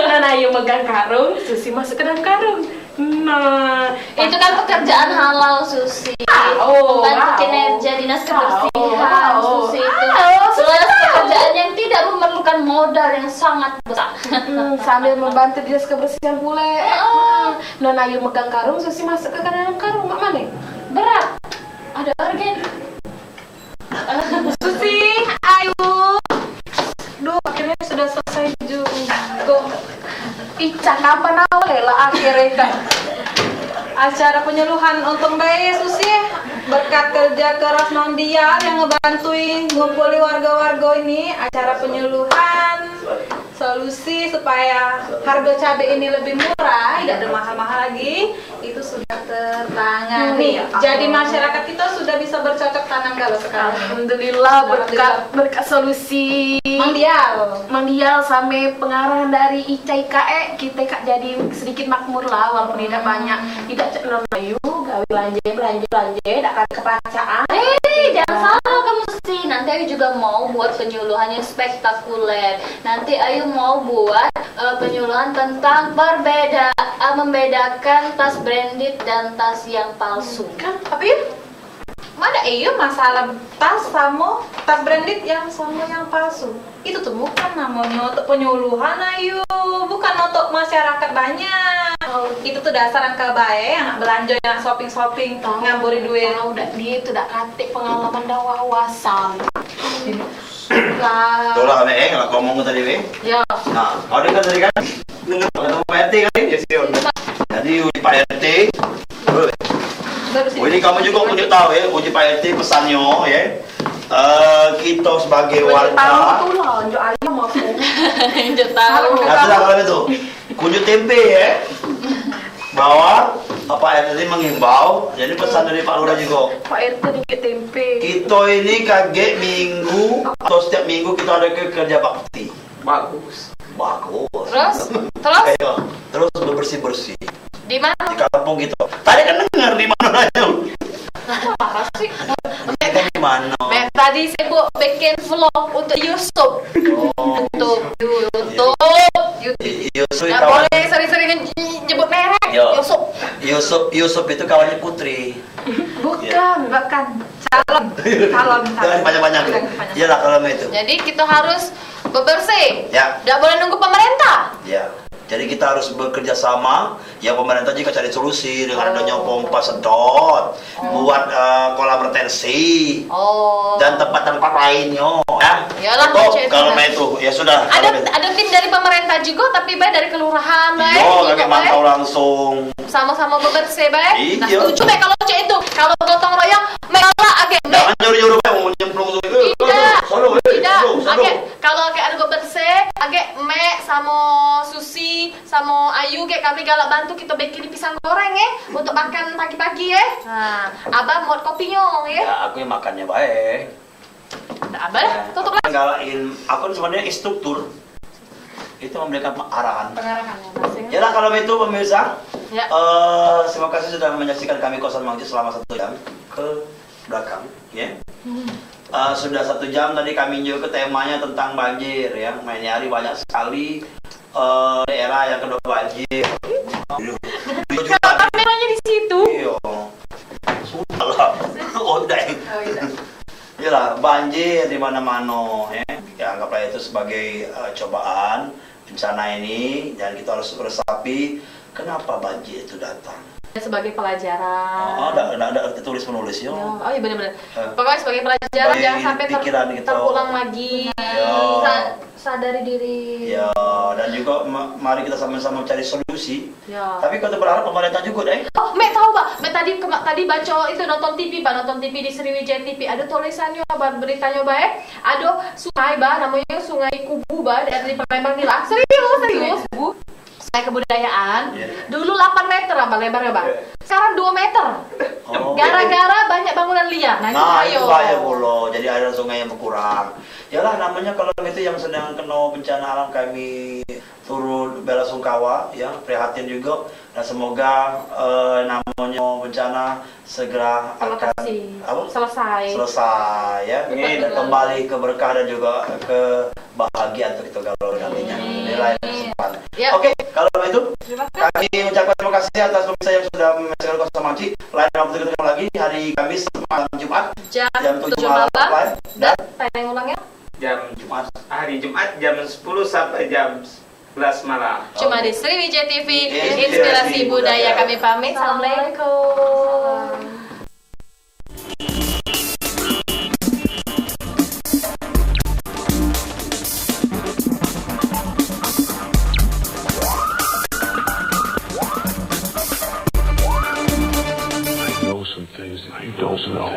Nona Ayu megang karung, Susi masuk ke dalam karung. Nah, itu kan pekerjaan halal, Susi. Oh, membantu, wow, kinerja dinas kebersihan, wow, Susi itu. Wow, Susi. Plus pekerjaan yang tidak memerlukan modal yang sangat besar. Hmm, sambil membantu dinas kebersihan pule. Heeh. Hmm. Nona Ayu megang karung, Susi masuk ke dalam karung. Mak mana? Berat. Ada organ. Susi, Ayu. Duh, akhirnya sudah selesai juga. Ih, cak kapan awal ya lah akhirnya, Kak? Acara penyuluhan untung bae, Susi. Berkat kerja keras Mang Dial yang ngebantui ngumpuli warga-warga ini, acara penyuluhan solusi supaya harga cabai ini lebih murah, tidak ada mahal-mahal lagi, itu sudah tertangani. Hmm, iya. Jadi masyarakat kita sudah bisa bercocok tanam galo sekarang. Alhamdulillah, berkat, alhamdulillah, berkat solusi Mang Dial. Mang Dial sama pengarahan dari Ica Ika, eh, kita kak jadi sedikit makmur lah, walaupun tidak, hmm, banyak. Tidak cek Nona Ayu, gawe belanja, belanja, belanja, tidak ada kepacaan. Eh, jangan salah kamu, Susi. Nanti Ayu juga mau buat penyuluhan yang spektakuler. Nanti Ayu mau buat, eh, penyuluhan tentang perbeda, eh, membedakan tas branded dan tas yang palsu. Kan, apa ya? Mana iya masalah tas sama tas branded yang sama yang palsu? Itu tuh bukan namanya untuk penyuluhan, Ayu. Bukan untuk masyarakat banyak. Oh. Itu tuh dasar angka bae, anak belanja, anak shopping-shopping, tahu, ngamburi duit. Tahu dak dia itu dak katik pengalaman dan wawasan. Lah. Tuh lah, Mek, eh, lah ngomong tadi, Mek. Ya. Nah, kau dengar tadi kan? Dengar kata Pak R T kan? Ya, sih. Jadi, uji Pak R T. Baru sih. Oh, ini kamu juga tunjuk tahu ya, uji Pak R T pesannya ya. Eh, kita sebagai warga. Tahu tuh lah, unjuk ayam aku. Unjuk tahu. Nah, sudah kalau itu. Kunjuk tempe ya. Bahwa, Pak R T tadi mengimbau, jadi pesan dari Pak Lurah juga. Pak R T ningkek tempe. Kita ini kagek minggu atau setiap minggu kita ada ke kerja bakti. Bagus. Bagus. Terus? Terus? Ayo, terus bebersih-bersih. Di mana? Di kampung kita. Tadi kan denger di mana aja. Apa sih? Kita di mana? Be-, tadi sibuk bikin vlog untuk YouTube. Oh. Untuk YouTube. YouTube. I-, Yusuf Nggak kawan. Boleh sering-sering nye-, nyebut merek. Yo. Yusuf. Yusuf, Yusuf itu kawannya Putri. Bukan, bukan. Calon. Calon, calon. Jangan banyak-banyak. Jangan banyak. Iyalah, kalau itu. Jadi, kita harus bebersih. Ya. Nggak boleh nunggu pemerintah. Ya. Jadi, kita harus bekerja sama. Ya, pemerintah juga cari solusi dengan Oh. adanya pompa sedot, Oh. buat, eh, kolam retensi, Oh. dan tempat-tempat lainnya, ya. Iyalah, Betul, macam itu kalau lah. main itu, ya sudah, Ada, kalau main. ada tim dari pemerintah juga, tapi bae dari kelurahan, bae. Iya, Gitu, lagi mantau bae. langsung. Sama-sama bebersih, bae. Nah, Iya. setuju, bae, kalau cak itu. Kalau gotong royong, mek lah, agek, mek. Jangan nyuruh-nyuruh, bae, mau nyemplung tu. Eh, Tidak. sana, sana, eh, Tidak. sana, sana. Agek, kalau agek ada bebersih, agek, mek, sama Susi, Samo Ayu gek kami galak bantu kito bikin pisang goreng, eh, untuk makan pagi-pagi, eh. Ha, abang buat kopinyo, eh. Ya, aku yang makannya bae. Dah, abang, Ya, tutup aku lah. Galakin, aku sebenarnya instruktur. Itu memberikan arahan. Pengarahan yang masing. Yalah, kalau begitu, pemirsa, Ya. eh, terima kasih sudah menyaksikan kami Kosan Mangcik selama satu jam ke belakang, ya. Hmm. Eh, sudah satu jam tadi kami nunjuk ke temanya tentang banjir, ya. Main hari banyak sekali, eh, daerah yang kena banjir. Dulu, dulu juga Kalau kameranya di situ. Iya. Sudahlah. Oh, udah. Oh, iya. Yalah, banjir di mana-mana, ya. Ya, anggaplah itu sebagai, eh, cobaan. Bencana ini, dan kita harus resapi kenapa banjir itu datang. Sebagai pelajaran. Oh, ada, ada, ada tertulis menulis, yo. Ya, oh, iya, benar-benar. Eh. Pokoknya sebagai pelajaran, Bagi jangan sampai ter-, pikiran kita. terulang lagi. Ya. Sa-, sadari diri. Ya, dan juga ma-, mari kita sama-sama cari solusi. Ya. Tapi kita berharap pemerintah juga, deh. Oh, Mek tahu, Pak. Mek tadi, kema-, tadi baca itu, nonton T V, Pak. Nonton T V di Sriwijaya T V. Ada tulisannya, Pak, beritanya, Pak, eh. Ada sungai, Pak, namanya Sungai Kubu, Pak, dari Palembang ni lah. Serius, serius, Bu. Sungai kebudayaan. Iya. Dulu delapan meter, Pak, lebarnya, Pak. Iya. Sekarang dua meter. Oh. Gara-gara banyak bangunan liar. Nah, itu Nah, bahaya. itu bahaya pula. Jadi, aliran sungai yang berkurang. Yalah, namanya kalau itu yang sedang kena bencana alam, kami turut bela sungkawa, ya, prihatin juga. Dan semoga, eh, namanya bencana segera akan, Terlokasi. apa? Selesai. Selesai, ya. Cepat Dan keluar. kembali ke berkah dan juga kebahagiaan untuk kita galau nantinya. Amin. Di lain kesempatan. Ya. Oke, kalau begitu, Terima kasih. kami ucapkan terima kasih atas pemirsa yang sudah menyaksikan Kosan Mangcik. Lain waktu kita ketemu lagi hari Kamis malam Jumat Jam jam tujuh tujuh malam. malam. Dan tayang ulangnya? Jam Jumat, hari Jumat jam sepuluh sampai jam sebelas malam. Cuma Oke. di Sriwijaya T V, Inspirasi Inspirasi Budaya. Budaya. Kami pamit. Assalamualaikum. Assalamualaikum. Know some things that you don't know.